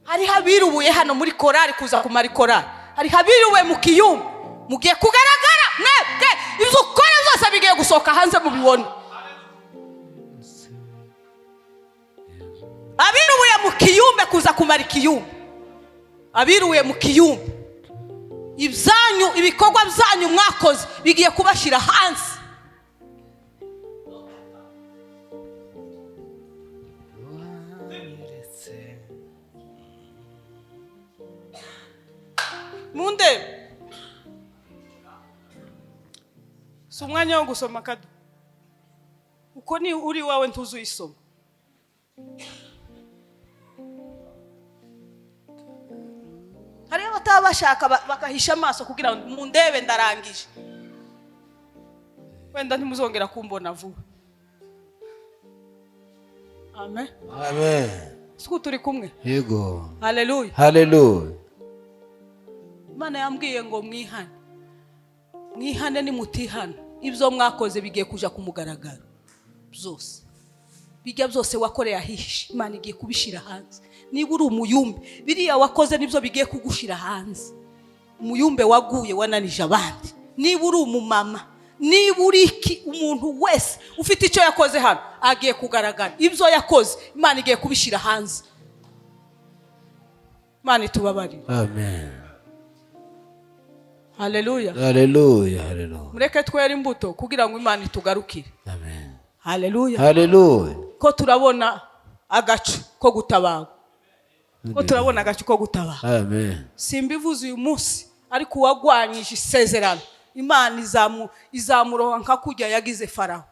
Hariho abirubuye hano muri korari kuza kumara ikorari, hariho abirubuye mu kiyumba. Mugiye kugaragara mwebwe, ibyo ukora byose bigiye gusohoka hanze mubibone. Abirubuye mu kiyumbe kuza kumara ikiyumbe, abirubuye mu kiyumbe, ibyanyu, ibikorwa byanyu mwakoze bigiye kubashyira hanze. Mundebe, si umwanya wo gusoma kado, uko ni uri iwawe ntuzi uyisoma. Hariho abataba bashaka bakahisha amaso kugira ngo mundebe ndarangije, wenda ntimuzongera kumbona vuba. Amen. Amen. Siku turi kumwe? Yego. Haleluya! Haleluya. Imana yambwiye ngo mwihane, mwihane. Nimutihana, ibyo mwakoze bigiye kuja ku mugaragaro byose. Bijya byose wakoreye ahihishe, Imana igiye kubishyira hanze. Niba uri umuyumbe, biriya wakoze nibyo bigiye kugushyira hanze. Umuyumbe waguye wananije abandi. Niba uri umumama, niba uri iki, umuntu wese ufite icyo yakoze hano agiye kugaragara. Ibyo yakoze Imana igiye kubishyira hanze. Imana itubabarire. Amen. Haleluya! Haleluya, haleluya. Mureke twere imbuto kugira ngo Imana itugarukire. Amen. Haleluya! Haleluya. Ko turabona agacu ko gutabarwa, ko turabona agacu ko gutabarwa. Amen. Simbivuze uyu munsi, ariko uwagwanyije isezerano, Imana izamuroha nka kujya yagize Farawo.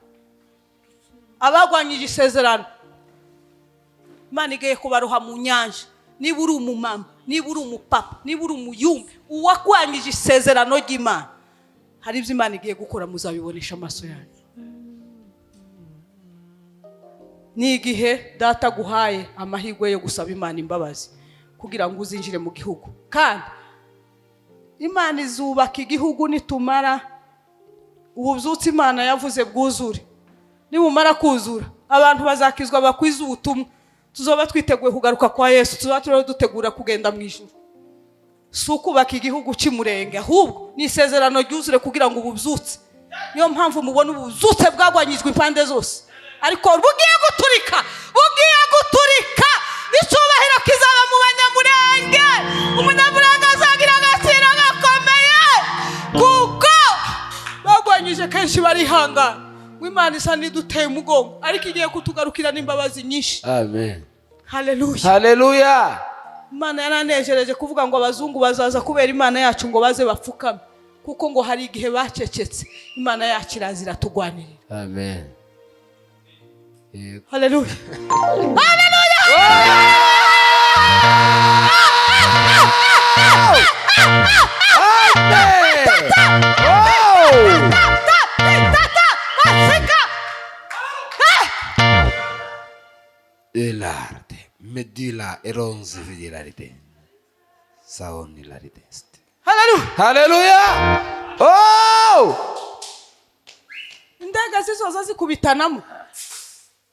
Abagwanyije isezerano, Imana igiye kubaroha mu nyanja. Niba uri umumama, niba uri umupapa, niba uri umuyumbe, uwagwanyije isezerano ry'Imana, hari ibyo Imana igiye gukora muzabibonesha amaso yanyu. Ni igihe Data aguhaye amahirwe yo gusaba Imana imbabazi kugira ngo uzinjire mu gihugu. Kandi Imana izubaka igihugu nitumara ububyutse Imana yavuze bwuzure. Nibumara kuzura, abantu bazakizwa, bakwiza ubutumwa. Tuzoba twiteguye kugaruka kwa Yesu, tuzaba turiho dutegura kugenda mu ijuru. Si ukubaka igihugu cy'umurenge, ahubwo ni isezerano ryuzure kugira ngo ububyutse. Niyo mpamvu mubona ububyutse bwagwanyijwe impande zose, ariko bugiye guturika, bugiye guturika. Icyubahiro kizaba mu Banyamurenge. Umunyamurenge azagira agaciro gakomeye, kuko bagwanyije kenshi barihangana, ngo Imana isa n'iduteye umugongo, ariko igiye kutugarukira n'imbabazi nyinshi. Amen. Haleluya! Haleluya. Imana yaranejereje kuvuga ngo abazungu bazaza kubera Imana yacu ngo baze bapfukame. Kuko ngo hari igihe bacecetse, Imana yacu iraza iratugwanirira. Amen. Yego. Haleluya. Amen. Oh! Baseka. Elarte, medulla eronzi vidilarite. Saoni lariteste. Haleluya. Haleluya! Oh! Indege zizoza zikubitanamo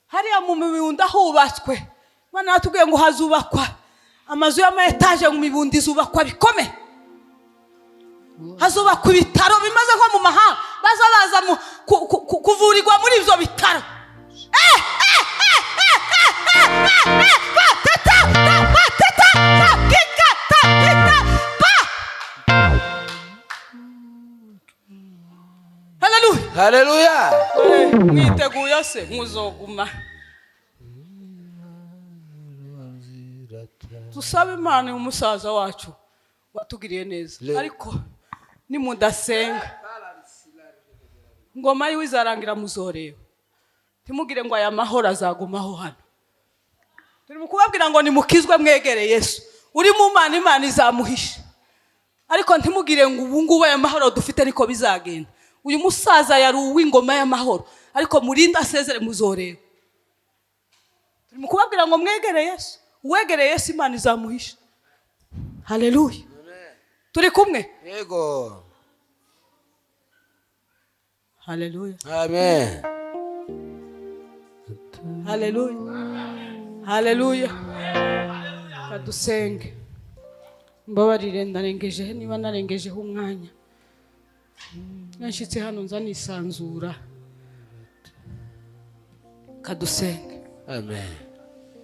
hariya mu mibunda hubatswe. Imana yatubwiye ngo hazubakwa amazu y'ama etaje mu mibundi, izubakwa bikome, hazubakwa ibitaro bimaze nko mu mahanga, baza baza kuvurirwa muri ibyo bitaro. Eh, eh, eh, eh, eh, eh, eh, ba, ta, ta, ta, ba, ta, ta, ta, ki, ka, ta, ki, ta, ba. Haleluya. Haleluya! Mwiteguye se? Muzoguma dusabe Imana. Umusaza wacu watugiriye neza, ariko nimudasenga ingoma yiwe izarangira, muzoreba. Ntimugire ngo aya mahoro azagumaho hano. Turi mu kubabwira ngo nimukizwe, mwegere Yesu. Uri mu Mana, Imana izamuhisha. Ariko ntimugire ngo ubu ngubu aya mahoro dufite niko bizagenda. Uyu musaza yari uw'ingoma y'amahoro, ariko murinde asezere, muzoreba. Turi mu kubabwira ngo mwegere Yesu. Uwegereye Yesu, Imana izamuhisha. Haleluya. Turi kumwe? Yego. Haleluya. Amen. Haleluya, haleluya. Kadusenge. Mbabarire, ndarengejeho niba narengejeho umwanya. Nashyitse hano nza nisanzura. Kadusenge. Amen.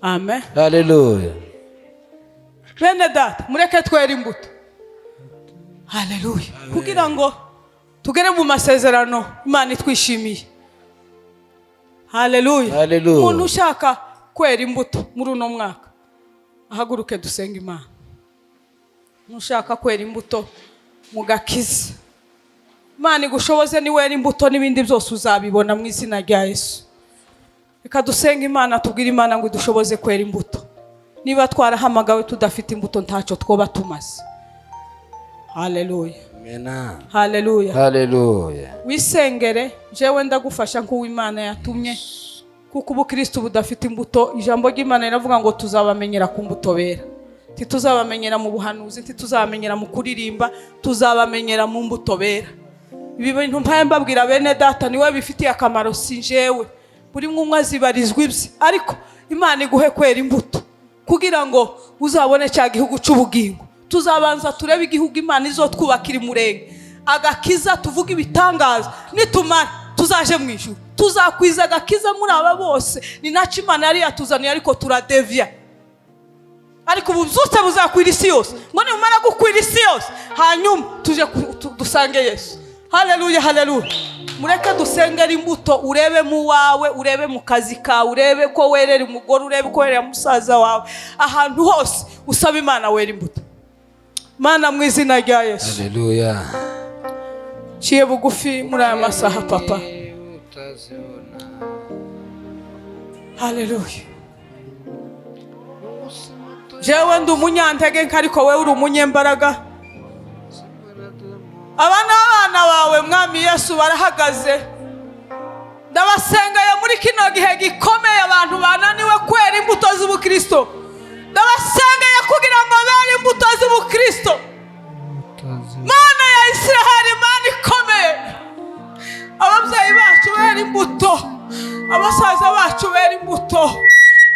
Amen. Haleluya. Bene data, mureke twere imbuto. Haleluya, kugira ngo tugere mu masezerano Imana itwishimiye. Haleluya. Haleluya. Umuntu ushaka kwera imbuto muri uno mwaka ahaguruke dusenge Imana. Ushaka kwera imbuto mu gakiza, Imana igushoboze. Niwera imbuto, n'ibindi byose uzabibona mu izina rya Yesu. Reka dusenge Imana, tubwire Imana ngo idushoboze kwera imbuto. Niba twarahamagawe tudafite imbuto, ntacyo twoba tumaze. Haleluya. Amena. Haleluya. Haleluya. Wisengere, jewe ndagufasha nk'uw'Imana yatumye, kuko ubukristo budafite imbuto, ijambo ry'Imana riravuga ngo tuzabamenyera ku mbuto bera. Ntituzabamenyera mu buhanuzi, ntituzabamenyera mu kuririmba, tuzabamenyera mu mbuto bera. Ibi bintu mpaye mbabwira, bene data, niwe bifitiye akamaro, si jewe. Buri umwe azibarizwa ibye. Ariko Imana iguhe kwera imbuto kugira ngo uzabone cya gihugu cy'ubugingo. Tuzabanza turebe igihugu Imana izotwubakira umurenge agakiza, tuvuge ibitangaza. Nitumara tuzaje mu ijuru, tuzakwiza agakiza muri aba bose. Ni nacyo Imana yari yatuzaniye, ariko turadevya. Ariko ubu byose buzakwira isi yose. Ngo nimumara gukwira isi yose, hanyuma tuje dusange Yesu. Haleluya, haleluya. Mureke dusengere imbuto. Urebe mu wawe, urebe mu kazi kawe, urebe ko werera umugore, urebe ko werera musaza wawe, ahantu hose usaba Imana wera imbuto. Mana, mu izina rya Yesu, Haleluya. ciye bugufi muri aya masaha, Papa. Haleluya. Jewe ndi umunyantege nke, ariko wowe uri umunyembaraga. Aba ni abana bawe, Mwami Yesu, barahagaze. Ndabasengeye muri kino gihe gikomeye, abantu bananiwe kwera imbuto z'ubukristo, ndabasengeye kugira ngo bere imbuto z'ubukristo. Mana ya Israheli, Mana ikomeye, ababyeyi bacu bera imbuto, abasaza bacu bera imbuto,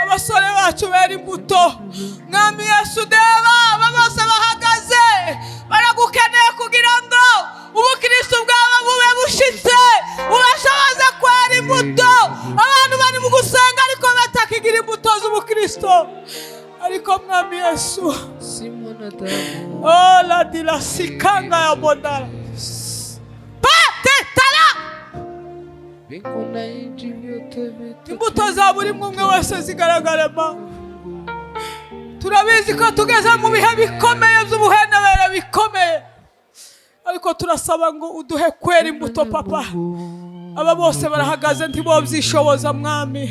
abasore bacu bera imbuto. Mwami Yesu, deba aba bose bahagaze, baragukeneye kugira ngo ubukristo bwabo bube bushitse, ubashoboze kwera imbuto. Abantu bari mu gusenga ariko batakigira imbuto z'ubukristo. Ariko Mwami Yesu, oh la dila sikanga ya bodara pa te tala, imbuto za buri umwe wese zigaragaramo. Turabizi ko tugeze mu bihe bikomeye by'ubuhenebere bikomeye. Ariko turasaba ngo uduhe kwera imbuto, Papa. Aba bose barahagaze, ntibobyishoboza, Mwami,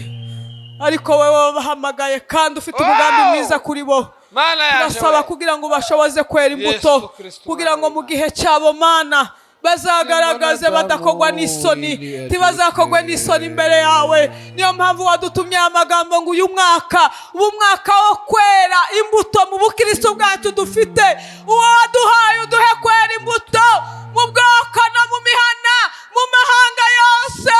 ariko wowe wabahamagaye kandi ufite umugambi mwiza kuri bo. Mana yaje Turasaba we. kugira ngo bashoboze kwera imbuto, Yesu Kristo, kugira ngo mu gihe cyabo, Mana, bazagaragaze badakogwa n'isoni, ntibazakogwe n'isoni imbere yawe. Niyo mpamvu wadutumye aya magambo ngo uyu mwaka uba umwaka wo kwera imbuto mu bukristo bwacu dufite. Uwo waduhaye, uduhe kwera imbuto mu bwoko no mu mihana, mu mahanga yose.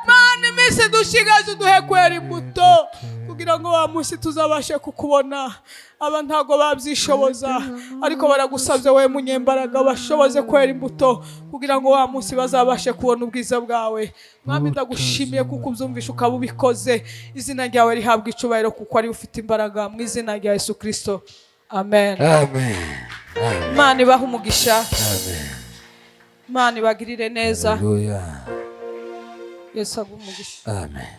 Mana, iminsi dushigaje uduhe kwera imbuto kugira ngo wa munsi tuzabashe kukubona. Aba ntago babyishoboza, ariko baragusabye, wowe munyembaraga, bashoboze kwera imbuto kugira ngo wa munsi bazabashe kubona ubwiza bwawe. Mwami, ndagushimiye kuko ubyumvishe ukaba ubikoze. Izina ryawe rihabwa icubahiro kuko ari ufite imbaraga. Mu izina rya Yesu Kirisito, amen. Amen. Imana ibahe umugisha. Amen. Imana ibagirire neza. Haleluya. Yesu aguhe umugisha. Amen.